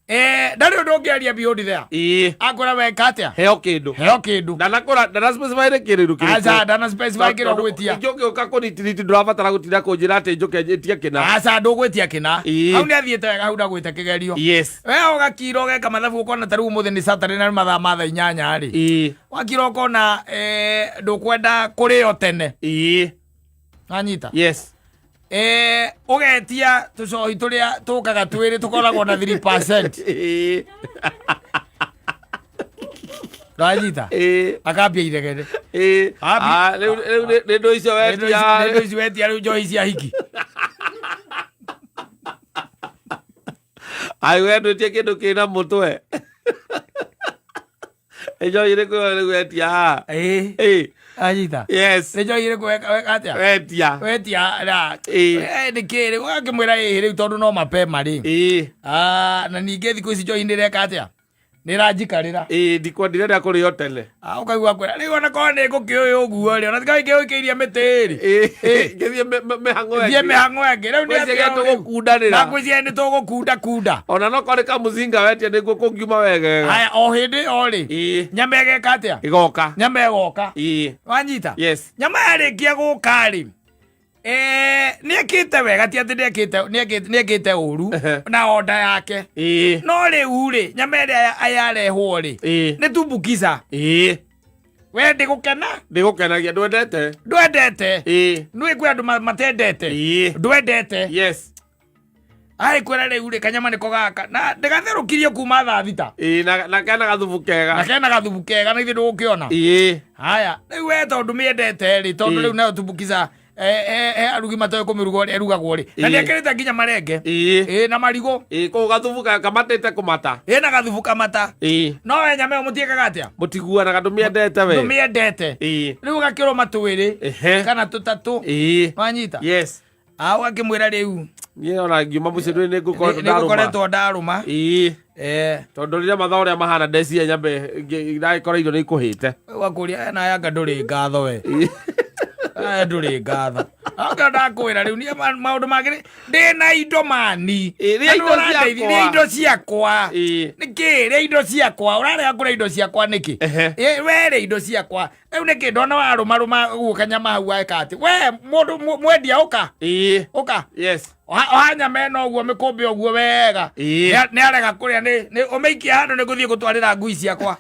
A: Eh, ndarĩ ũndũ ũngĩaria beyond there.
B: Ĩĩ.
A: Akwĩra weka atĩa?
B: Heo kĩndũ.
A: Heo kĩndũ.
B: Ndanakũra ndana specify nĩ kĩndũ kĩrĩkũ.
A: Aca, ndana specify kĩrĩa ũgwĩtia.
B: Ingĩ ũngĩũka kũnitiriti ndũrabatara gũtinda kũnjĩra atĩ njũke njĩtie kĩna.
A: Aca, ndũgwĩtia kĩna.
B: Ĩĩ.
A: Hau nĩ athiĩte wega, hau ndagwĩte kĩgerio.
B: Yes.
A: We ũgakira ũgeka mathabu ũkona ta rĩu ũmũthĩ nĩ Saturday na nĩ mathaa ma thaa inyanya rĩ.
B: Ĩĩ.
A: Wakira ũkona eh, ndũkwenda kũrĩo tene.
B: Ĩĩ.
A: Wanyita?
B: Yes.
A: Eh, ũgetia tũcohi tũrĩa tũkaga twĩrĩ tũkoragwo na 3%.
B: Ĩĩ.
A: Wanyita?
B: Ĩĩ.
A: Akambia iregere.
B: Ĩĩ.
A: Ambi-
B: Ah, rĩu rĩu nĩ ndũ icio wetia.
A: Nĩ ici wetia rĩu njohi cia hiki.
B: Ai we ndwĩtie kĩndũ kĩna mũtwe. Nĩ njohi ĩrĩkũ ĩyo rĩu wetia haha?
A: Ĩĩ.
B: Ĩĩ.
A: Anyita.
B: Yes.
A: Nĩ njohi ĩrĩkũ weka weka atĩa?
B: Wetia.
A: Wetia na
B: Ĩĩ.
A: Eh, nĩ kĩ rĩu ũgakĩmwĩra ĩĩ rĩu tondũ no mapema rĩ.
B: Ĩĩ.
A: Ah, na ningĩ thikũ ici njohi nĩ ĩreka atĩa? Nä ranjikarä
B: Ĩĩ, ndikwendire rĩa kũrĩo tene.
A: Ũkaigua kwĩra rĩu ona korwo nĩ ngũkĩũĩ ũguo rĩ, ona tiga ngĩũikĩirie mĩtĩ rĩ.
B: Ĩĩ, ngĩthiĩ mĩhang'o
A: Thiĩ
B: ĩngĩ.
A: mĩhang'o ĩngĩ rĩu nĩ
B: Ngwĩciria
A: atĩa rĩu?
B: tũgũkundanĩra.
A: Na ngwĩciria nĩ tũgũkunda kunda.
B: Ona no korwo nĩ kamũcinga wetia nĩguo kũngiuma wegega.
A: Haya, o hĩndĩ o rĩ, nyama ĩgeka atĩa?
B: Ĩgoka.
A: Nyama ĩgoka. Wanyita?
B: Yes.
A: Nyama yarĩkia gũka rĩ, nĩ ekĩte wega, ti atĩ nĩekĩte nĩekĩte ũru na onda yake. No rĩu rĩ, nyama ĩrĩa yarehwo rĩ, nĩ tumbukiza. We ndĩgũkena.
B: Ndĩgũkenagia, ndwendete.
A: Ndwendete. Nĩ kwĩ andũ matendete. Ndwendete. Arĩ kwĩra rĩu rĩ, kanyama nĩko gaka na ndĩgatherũkirie kuma thaa 6.
B: Ĩĩ, na kena gathubu
A: Na
B: kega.
A: Kena gathubu kega na ithuĩ ndũgũkĩona. Haya, rĩu we tondũ mĩendete rĩ, tondũ rĩu nayo tumbukiza arugi matoĩ kũmĩruga ũrĩa ĩrugagwo rĩ, na nĩekĩrĩte nginya marenge. Ĩĩ, na marigũ.
B: Ĩĩ, kũu gathubu kamatĩte kũmata.
A: Ĩ, na gathubu kamata. No we nyama ĩyo mũtiĩkaga atĩa?
B: Mũtiguanaga, ndũmĩendete we.
A: Ndũmĩendete. Rĩu ũgakĩrũma twĩrĩ kana tũtatũ. Wanyita?
B: Yes.
A: A ũgakĩmwĩra rĩu
B: Niĩ ona ngiuma mũciĩ ndũrĩ nĩ ngũkoretwo
A: nĩ
B: ndarũma.
A: ngũkoretwo ndarũma.
B: Tondũ rĩrĩa mathaa ũrĩa mahana ndeciria nyambe ndagĩkora irio nĩ ikũhĩte.
A: Ũgakũria na yanga ndũrĩ ngatho we. Aya, ndũrĩ ngatho. Anga ndakwĩra rĩu niĩ maũndũ mangĩ ndĩ na indo mani.
B: Ĩ, rĩa
A: Na
B: indo
A: nĩũrandeithia,
B: ciakwa.
A: Rĩa indo ciakwa. Nĩkĩ rĩa indo ciakwa? Ũrarega kũrĩa indo ciakwa nĩkĩ? Ĩ, we rĩa indo ciakwa. Rĩu nĩkĩ ndona warũmarũma ũguo kanyama hau weka atĩ? We mũndũ mwendia ũka. Ũka. Oha nyama ĩno ũguo mĩkũmbĩ ũguo wega. Nĩ arega kũrĩa nĩ ũmĩikie handũ nĩ ngũthiĩ gũtwarĩra ngui ciakwa.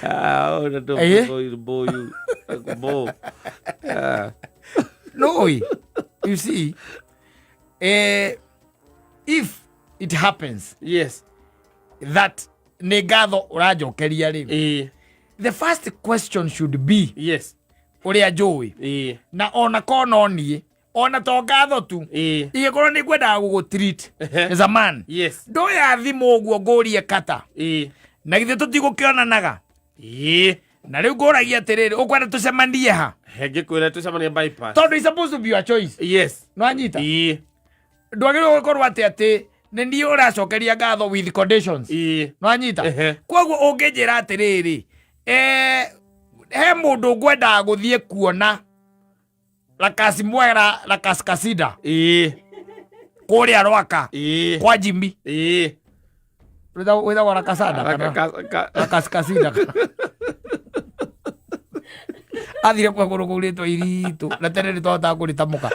B: Ah, oh, na boyu, boyu. Bo. Ah.
A: No, you see, if it happens that nĩ ngatho ũranjokeria rĩ, the first question should be ũrĩa njũĩ na ona ko no niĩ ona to ngatho tu, ingĩkorwo nĩ ngwendaga gũgũ treat as a man, ndoya thimũ ũguo ngũrie kata, na githĩ tũtigũkĩonanaga? Na rĩu ngũragia atĩrĩrĩ, ũkwenda tũcemanie ha?
B: Ngĩkwĩra tũcemanie bypass.
A: Tondũ it's supposed to be your choice. Nwanyita? Ndwagĩrĩirwo gũkorwo atĩ nĩ niĩ ũracokeria ngatho with conditions. Nwanyita? Koguo ũngĩnjĩra atĩrĩrĩ, he mũndũ ngwendaga gũthiĩ kuona Lakasimwera Lakaskasida kũrĩa Rwaka kwa Jimmy. Wĩtagwo Lakasada kana Lakaskasida kana athire kwa kũndũ kũu rĩtwa iritũ na tene nĩ twahotaga kũrĩtamũka,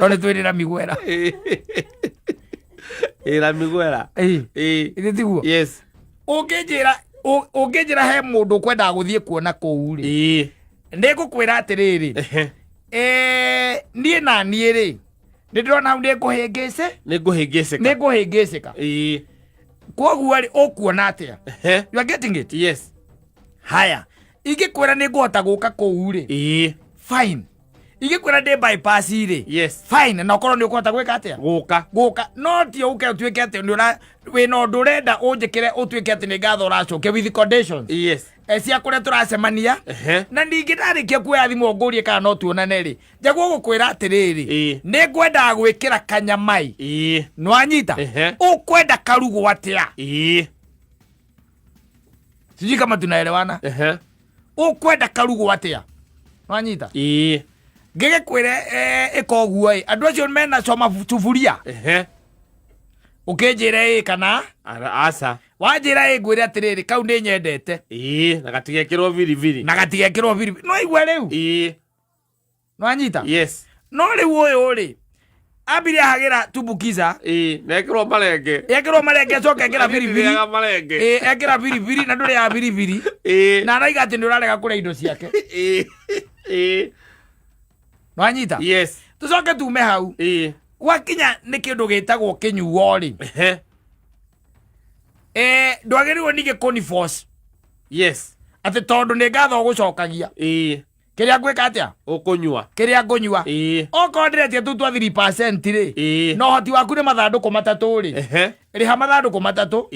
A: no nĩ twĩrĩra migwera.
B: Ĩra migwera.
A: Ĩĩ tiguo?
B: Yes.
A: Ũngĩnjĩra he mũndũ ũkwendaga gũthiĩ kuona kũu rĩ, nĩ ngũkwĩra atĩrĩrĩ, niĩ na niĩ rĩ, nĩ ndĩrona hau nĩ ngũhĩngĩcĩ.
B: Nĩ ngũhĩngĩcĩka.
A: Nĩ ngũhĩngĩcĩka. Koguo rĩ, ũkuona atĩa? You are getting it?
B: Yes.
A: Haya, ingĩkwĩra nĩ ngũhota gũka kũu rĩ, fine. Ingĩkwĩra ndĩ bypass rĩ, fine, na ũkorwo nĩ ũkũhota gwĩka atĩa?
B: Gũka.
A: Gũka. No ti ũke ũtuĩke atĩ nĩ ũra wĩna ũndũ ũrenda ũnjĩkĩre ũtuĩke atĩ nĩ ngatho ũracokia with conditions cia kũrĩa tũracemania. Na ningĩ ndarĩkia kuoya thimũ ngũrie kana no tuonane rĩ, njaguo gũkwĩra atĩrĩrĩ, nĩ ngwendaga gwĩkĩra kanyamai. Nĩwanyita? Ũkwenda karugwo atĩa? Sijui kama tunaelewana. Ũkwenda karugwo atĩa? Nĩwanyita? Ngĩgĩkwĩre ĩka ũguo ĩ, andũ acio mena coma suburia. Ũkĩnjĩre ĩ kana
B: Aca.
A: Wanjĩra ĩ, ngwĩre atĩrĩrĩ, kau nĩ nyendete.
B: Na gatigekĩrwo biribiri.
A: Na gatigekĩrwo biribiri, no igua rĩu? Nĩwanyita?
B: Yes.
A: No rĩu ũyũ rĩ, ambire ahagĩra tumbukiza.
B: Na ekĩrwo marenge.
A: Ekĩrwo marenge, acoke ekĩra biribiri.
B: Ndĩrĩaga marenge.
A: Ĩ, ekĩra biribiri na ndũrĩaga biribiri. Na araiga atĩ nĩ ũrarega kũrĩa indo ciake. Nĩwanyita?
B: Yes.
A: Tũcoke tume hau. Gwakinya nĩ kĩndũ gĩtagwo kĩnyuo rĩ, ndwagĩrĩirwo ningĩ kũni force atĩ tondũ nĩ ngatho ũgũcokagia kĩrĩa ngwĩka atĩa.
B: Ũkũnyua.
A: Kĩrĩa ngũnyua. Okorwo ndĩretia tu twa 3% rĩ, na ũhoti waku nĩ mathandũkũ matatũ rĩ, rĩha mathandũkũ matatũ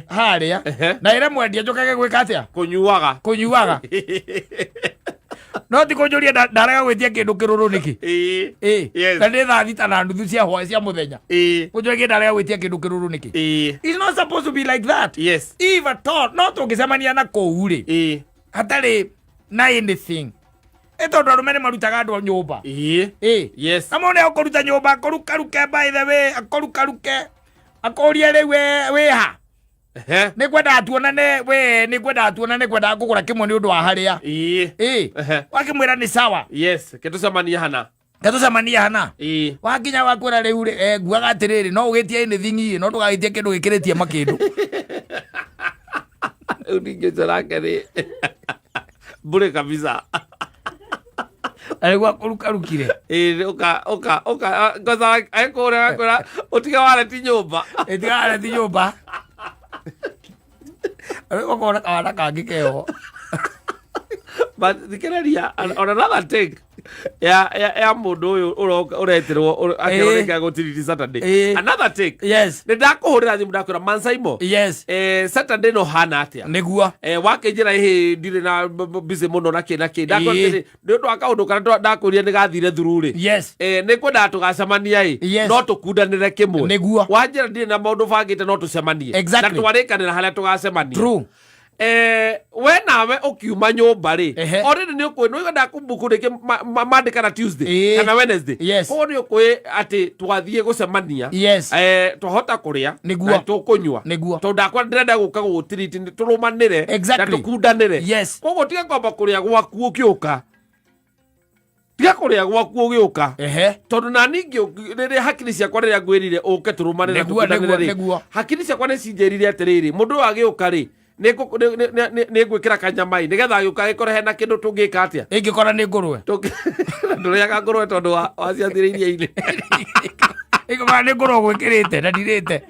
A: harĩa na ĩre mwendia njũkage gwĩka atĩa?
B: Kũnyuaga.
A: Kũnyuaga. No ti kũnjũria ndarega gwĩtia kĩndũ kĩrũrũ nĩkĩ.
B: Ĩĩ.
A: Ĩ.
B: Yes.
A: Na nĩ thaa 6 na nuthu cia hwaĩ cia mũthenya.
B: Ĩĩ.
A: Kũnjũria ndarega gwĩtia kĩndũ kĩrũrũ nĩkĩ.
B: Ĩĩ.
A: It's not supposed to be like that.
B: Yes.
A: If at all, no tũngĩcemania na kũu rĩ,
B: Ĩĩ.
A: hatarĩ na anything. Ĩ tondũ arũme nĩ marutaga andũ nyũmba.
B: Ĩĩ.
A: Ĩ.
B: Yes.
A: Na mũndũ akũruta nyũmba akũrukaruke, by the way, akũrukaruke, akũrie rĩu wĩ ha?
B: Ehe.
A: Nĩ kwendaga tuonane, we nĩ kwendaga tuonane, kwendaga kũgũra kĩmwe nĩ ũndũ wa harĩa.
B: Ĩĩ.
A: Ĩ.
B: Ehe.
A: Wakĩmwĩra nĩ sawa.
B: Yes. Ketũcemanie hana.
A: Ngatũcemania hana.
B: Ĩĩ.
A: Wakinya wakwĩra rĩu rĩ, nguaga atĩrĩrĩ, no ũgĩtie anything ĩ, no ndũgagĩtie kĩndũ gĩkĩrĩtie makĩndũ.
B: Rĩu ningĩ ũcio nake nĩ mbũrĩ kabisa.
A: Na nĩguo akũrukarukire.
B: Ĩĩ, ũka ũka ũka ngoza ekũrĩa akwĩra ũtige wareti nyũmba.
A: Ĩtiga ti nyũmba. Rĩu ũkona kawana kangĩ keho.
B: But thikĩrĩria, on another take ya mũndũ ũyũ ũroka ũretirwo akĩrwo
A: Ĩĩ.
B: nĩkĩ agũtiriri Saturday.
A: Ĩĩ.
B: Another take.
A: Yes.
B: Nĩ ndakũhũrĩra thimũ ndakwĩra Mansaimo.
A: Yes.
B: Saturday no hana atĩa?
A: Nĩguo.
B: Wakĩnjĩra ĩhĩ ndirĩ na busy mũno na kĩ na kĩ. Ndakwĩra
A: Ĩĩ.
B: atĩrĩ, nĩ ũndũ wa kaũndũ karĩa ndakwĩrire nĩ gathire through rĩ.
A: Yes.
B: Nĩ ngwendaga tũgacemania ĩ.
A: Yes.
B: No tũkundanĩre kĩmwe.
A: Nĩguo.
B: Wanjĩra ndirĩ na maũndũ bangĩte no tũcemanie.
A: Exactly.
B: Na twarĩkanĩra harĩa tũgacemania.
A: True.
B: We nawe ũkiuma nyũmba rĩ,
A: Ehe.
B: already nĩ ũkũĩ nĩ ũkwenda kũmbuku rĩngĩ Monday kana Tuesday
A: Ĩĩ.
B: kana Wednesday.
A: Yes.
B: Koguo nĩ ũkũĩ atĩ twathiĩ gũcemania.
A: Yes.
B: Twahota kũrĩa
A: Nĩguo.
B: na tũkũnyua.
A: Nĩguo.
B: Tondũ ndakwa ndĩrenda gũka gũgũtiriti tũrũmanĩre
A: Exactly.
B: na tũkundanĩre.
A: Yes.
B: Koguo tiga kwamba kũrĩa gwaku ũgĩũka. Tiga kũrĩa gwaku ũgĩũka.
A: Ehe.
B: Tondũ na ningĩ rĩrĩa hakiri ciakwa rĩrĩa ngwĩrire ũke tũrũmanĩre na
A: Nĩguo,
B: tũkundanĩre
A: nĩguo,
B: rĩ,
A: nĩguo.
B: hakiri ciakwa nĩ cinjĩrire atĩrĩrĩ, mũndũ ũyũ agĩũka rĩ, nĩ ngwĩkĩra kanyamai nĩgetha agĩũka agĩkore hena kĩndũ tũngĩka atĩa.
A: Ĩngĩkora nĩ ngũrwe.
B: Ndũrĩaga ngũrwe tondũ waciathire iria-inĩ.
A: Ĩngĩkora nĩ ngũrwe gwĩkĩrĩte na ndirĩte.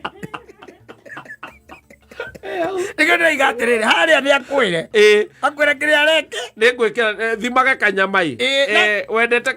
A: Nĩkĩo ndĩroiga atĩrĩrĩ, harĩa nĩ akwĩre.
B: Ĩĩ.
A: Akwĩre kĩrĩa areke.
B: Nĩ ngwĩkĩra, thimage kanyamai.
A: Ĩĩ, na-
B: Wendete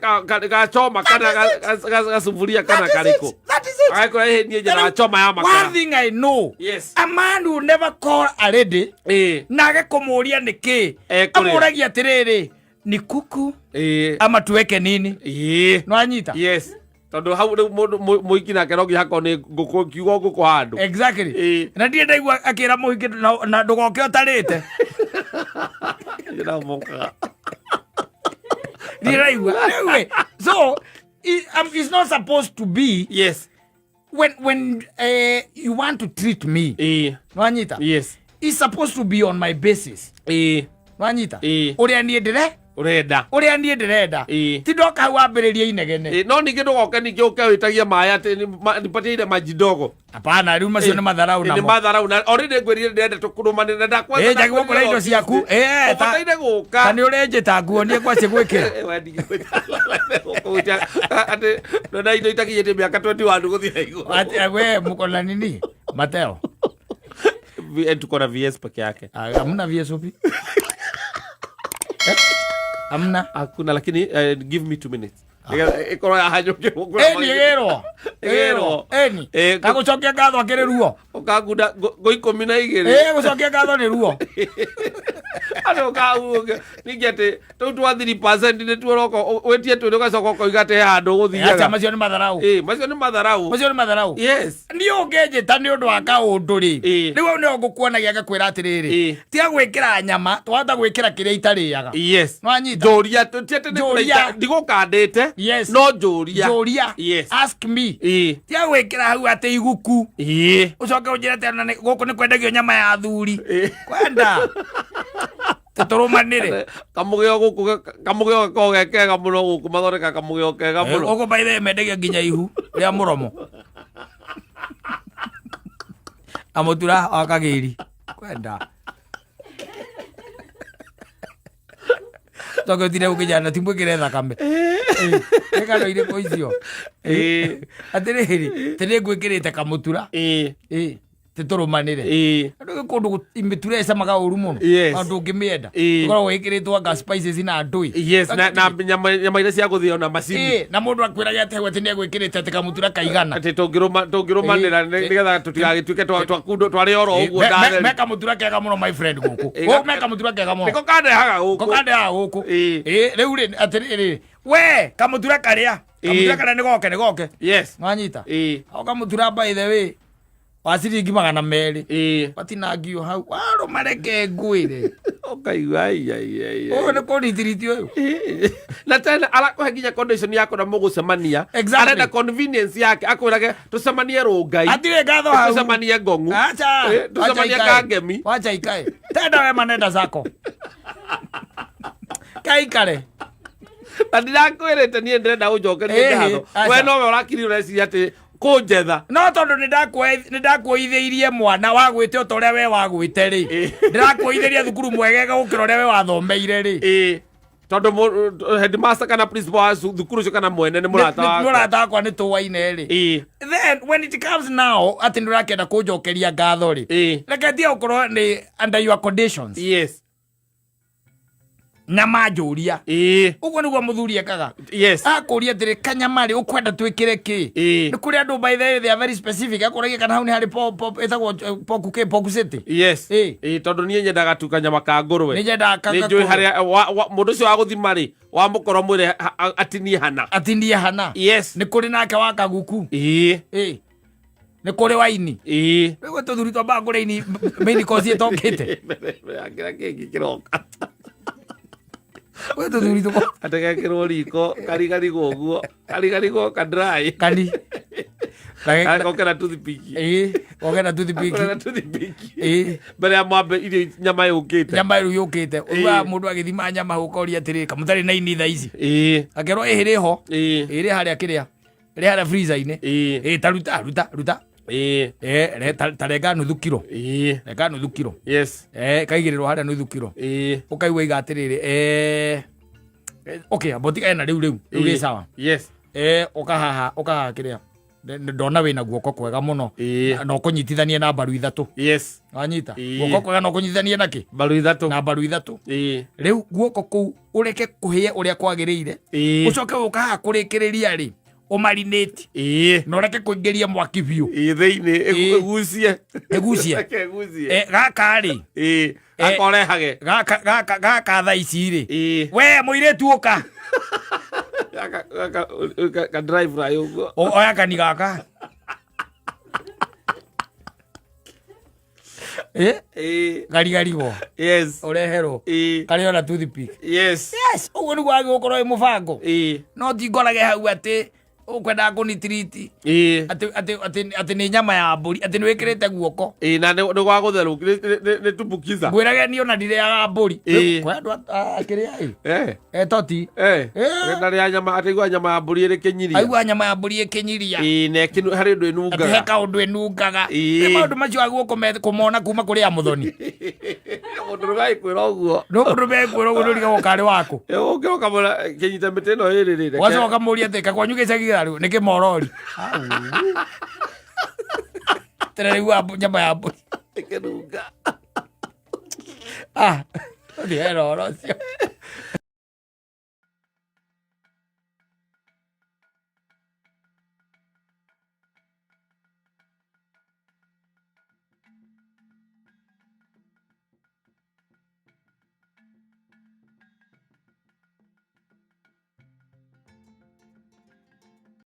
B: gachoma kana
A: That is it.
B: gacuburia kana
A: That is it.
B: karĩkũ.
A: That is it.
B: Agakora ĩhĩ niĩ nyendaga choma ya makara.
A: One thing I know.
B: Yes.
A: A man will never call a lady
B: Ĩĩ.
A: na age kũmũria nĩ kĩ.
B: Ekũrĩa.
A: Amũragia atĩrĩrĩ, ni kuku
B: Ĩĩ.
A: ama tuweke nini?
B: Ĩĩ.
A: Nwanyita?
B: Yes. Tondũ hau rĩu mũndũ mũiki nake no nginya hakorwo nĩ ngũkũ, kiugo ngũkũ handũ.
A: Exactly.
B: Ĩĩ.
A: Na ndirĩ ndaigua akĩra mũhiki na ndũgoke ũtarĩte.
B: Nĩ mokaga.
A: Ndirĩ ndaigua. Anyway, so it's not supposed to be
B: Yes.
A: when you want to treat me.
B: Ĩĩ.
A: Nwanyita?
B: Yes.
A: It's supposed to be on my basis.
B: Ĩĩ.
A: Nwanyita?
B: Ĩĩ.
A: Ũrĩa niĩ ndĩre?
B: Ũrenda.
A: Ũrĩa niĩ ndĩrenda.
B: Ĩĩ.
A: Ti ndoka hau wambĩrĩrie inegene.
B: Ĩĩ, no ningĩ ndũgoke ningĩ ũke wĩtagie maĩ atĩ nipatie ile maji ndogo.
A: Hapana, rĩu macio nĩ matharau
B: Ĩĩ, nĩ
A: namo.
B: matharau na already ngwĩrire ndĩrenda tũkũrũmanĩre na ndakwa.
A: Ĩĩ, njagĩrĩirwo kũrĩa indo ciaku. Ĩĩ,
B: Ũbataire gũka.
A: Ta nĩ ũrenjĩta nguonie kwaci gwĩkĩra.
B: Ĩĩ, we ndingĩkwĩta. Ũkũgwĩta atĩ ndona indo itakinyĩtie mĩaka 21 gũthiĩ na igũrũ.
A: Ati, we mko na nini? Mateo.
B: Tuko na VS peke yake.
A: Ah, hamna VSOP? Hamna.
B: Hakuna, lakini give me 2 minutes. Ĩkorwo yahanyũkio gũkũ.
A: Ĩni ĩgĩrwo.
B: Ĩgĩrwo.
A: Ĩni. Gagũcokia ngatho akĩrĩ ruo.
B: Ũkangunda ngũ 12.
A: Gũcokia ngatho nĩ ruo.
B: Andũ ũkauga ningĩ atĩ tũu twa 3% nĩ tuo ũroka wĩtie twĩrĩ ũgacoka ũkoiga atĩ he handũ ũgũthiaga.
A: Acha, macio nĩ matharau.
B: Macio nĩ matharau.
A: Macio nĩ matharau.
B: Yes.
A: Niĩ ũngĩnjĩta nĩ ũndũ wa kaũndũ rĩ.
B: Ĩĩ.
A: Rĩu hau nĩho ngũkuonagia ngakwĩra atĩrĩrĩ.
B: Ĩĩ.
A: Tiga gwĩkĩra nyama, twahota gwĩkĩra kĩrĩa itarĩaga.
B: Yes.
A: Nwanyita?
B: Njũria, ti atĩ nĩ
A: Njũria.
B: kũraita, ndigũkandĩte.
A: Yes.
B: No njũria.
A: Njũria.
B: Yes.
A: Ask me.
B: Ĩĩ.
A: Tiga gwĩkĩra hau atĩ iguku.
B: Ĩĩ.
A: Ũcoke ũnjĩre atĩ ona gũkũ nĩ kwendagio nyama ya athuri.
B: Ĩĩ.
A: Kwenda. Tũtũrũmanĩre.
B: Kamũgeo gũkũ kamũgeo gakoragwo ge kega mũno gũkũ, mathondekaga kamũgeo kega mũno.
A: Gũkũ by the way mendagio nginya ihu rĩa mũromo. Na mũtura wa kagĩri. Kwenda. Toke ũtinde gũkĩnjana ti mwĩkĩre thakame. Nĩ ng'ano irĩkũ icio?
B: Ĩĩ.
A: Atĩrĩrĩ, atĩ nĩ ngwĩkĩrĩte kamũtura.
B: Ĩĩ.
A: Ĩĩ. Tũrũmanĩre. Andũ kũndũ mĩtura ĩcamaga ũru mũno. Andũ ũngĩmĩenda. Ĩkoragwo ĩkĩrĩtwo anga spices na ndũĩ.
B: Yes, na nyama iria cia gũthĩo na macini.
A: Na mũndũ akwĩraga atĩ hau atĩ nĩ egwĩkĩrĩte atĩ kamũtura kaigana.
B: Atĩ tũngĩrũmanĩra nĩgetha tũtigagĩtuĩke twakundo twarĩ oro ũguo ndatheri.
A: Me kamũtura kega mũno, my friend, gũkũ. Gũkũ me kamũtura kega mũno.
B: Nĩko kandehaga gũkũ.
A: Ko kandehaga gũkũ. Rĩu rĩ, atĩrĩrĩ, we kamũtura karĩa kamũtura karĩa nĩ goke, nĩ goke. Nwanyita o kamũtura, by the way, wa ciringi 200. Watinangio hau warũma, reke ngwĩre.
B: Ũkaigua ai ai ai.
A: Ũyũ nĩ kũritiriti ũyũ.
B: Na tena arakũhe nginya condition ya kũrĩa mũgũcemania. Arenda convenience yake, akwĩrage tũcemanie Rũngai.
A: Hatirĩ ngatho hau.
B: Tũcemanie Ngong'u.
A: Acha.
B: Tũcemanie Kangemi.
A: Wacha ikae, tenda wema nenda zako, kaikare.
B: Na ndirakwĩrĩte niĩ ndĩrenda ũnjokerie ngatho.
A: Aca.
B: We nowe ũrakiri ũreciria atĩ kũnjetha.
A: No tondũ nĩ ndakuoithĩirie mwana wagwĩte o ta ũrĩa we wagwĩte rĩ, ndĩrakuoithĩria thukuru mwegega gũkĩra ũrĩa we wathomeire rĩ.
B: Tondũ headmaster kana principal wa thukuru ũcio kana mwene nĩ mũrata wakwa.
A: Mũrata wakwa, nĩ tũwaine rĩ. Then when it comes now atĩ nĩ ũrakĩenda kũnjokeria ngatho rĩ, reke tie gũkorwo nĩ under your conditions na manjũria. Ũguo nĩguo mũthuri ekaga. Akũria atĩrĩ, kanyama rĩ, ũkwenda twĩkĩre kĩ? Nĩ kũrĩ andũ, by the way, they are very specific. Akũragia kana hau nĩ harĩ ĩtagwo pork kĩ, pork city.
B: Tondũ niĩ nyendaga tu kanyama ka ngũrwe.
A: Nĩ nyendaga
B: Nĩ njũĩ harĩa mũndũ ũcio wa gũthima rĩ, wamũkorwo mwĩre atinie hana.
A: Atinie hana. Nĩ kũrĩ nake wa kaguku. Nĩ kũrĩ waini. Rĩu tũthuri twambaga kũrĩa ini main course ĩtokĩte.
B: Akĩra kĩngĩ kĩroka.
A: Gwĩ tũthuri tũko
B: Ategekĩrwo riko karigarigwo ũguo, karigarigwo ka dry.
A: Kani
B: Goke na toothpick.
A: Goke na toothpick.
B: Goke na toothpick. Mbere ya mwambe irio, nyama yũkĩte.
A: Nyama rĩu yũkĩte. Ũiguaga mũndũ agĩthima nyama ũkoria atĩrĩ, kamũtarĩ na ini thaa ici? Akerwo ĩhĩ rĩ ho. Ĩrĩ harĩa kĩrĩa ĩrĩ harĩa freezer-inĩ. Ta ruta, ruta, ruta. Ta renga nuthu kiro. Renga nuthu kiro. Kaigĩrĩrwo harĩa nuthu kiro. Ũkaigua iga atĩrĩrĩ, okay, amba ũtigane na rĩu rĩu rĩ sawa. Ũkahaha, ũkahaha kĩrĩa ndona wĩna guoko kwega mũno. Na ũkũnyitithanie na mbaru ithatũ. Wanyita? Guoko kwega na ũkũnyitithanie na kĩ?
B: Mbaru ithatũ.
A: Na mbaru ithatũ. Rĩu guoko kũu ũreke kũhĩe ũrĩa kwagĩrĩire. Ũcoke ũkahaha kũrĩkĩrĩria rĩ, ũmarinate na ũreke kũingĩria mwaki biũ.
B: Thĩinĩ. Ĩgucie.
A: Ĩgucie.
B: Reke ĩgucie.
A: Gaka rĩ,
B: Gaka ũrehage.
A: Gaka thaa ici rĩ, we mũirĩtu ũka.
B: Gaka ka dry fry ũguo.
A: Oya kani gaka. Garigarigo. Ũreherwo. Karĩ ona toothpick. Yes, ũguo nĩguo wagĩrĩirwo gũkorwo wĩ mũbango. No ti ngorage hau atĩ ũkwendaga kũnitiriti atĩ nĩ nyama ya mbũri, atĩ nĩ wĩkĩrĩte guoko.
B: Na nĩ gwa gũtherũki nĩ tumbukiza.
A: Ngwĩrage niĩ ona ndirĩaga mbũri. Kwĩ andũ akĩrĩa ĩ. Toti.
B: Ndarĩa nyama, ataigua nyama ya mbũri ĩrĩ kĩnyiria.
A: Aigua nyama ya mbũri ĩkĩnyiria.
B: Na harĩ ũndũ
A: atĩ he
B: ĩnungaga.
A: Kaũndũ ĩnungaga. Nĩ maũndũ macio agwo kũmona kuma kũrĩ amuthoni.
B: Mũndũ rũme agĩkwĩra ũguo.
A: No mũndũ mekwĩra ũguo ndũrigagwo karĩ waku.
B: Ũngĩroka ũkamwĩra kĩnyita mĩtĩ ĩno ĩrĩ rĩ,
A: ũgacoka ũkamũria atĩ kakwanyu gĩcagi rĩu nĩ kĩmorori tene rĩu nyama ya mbũri
B: ĩkĩnunga.
A: Ah, ũthiĩ hena ũhoro ũcio.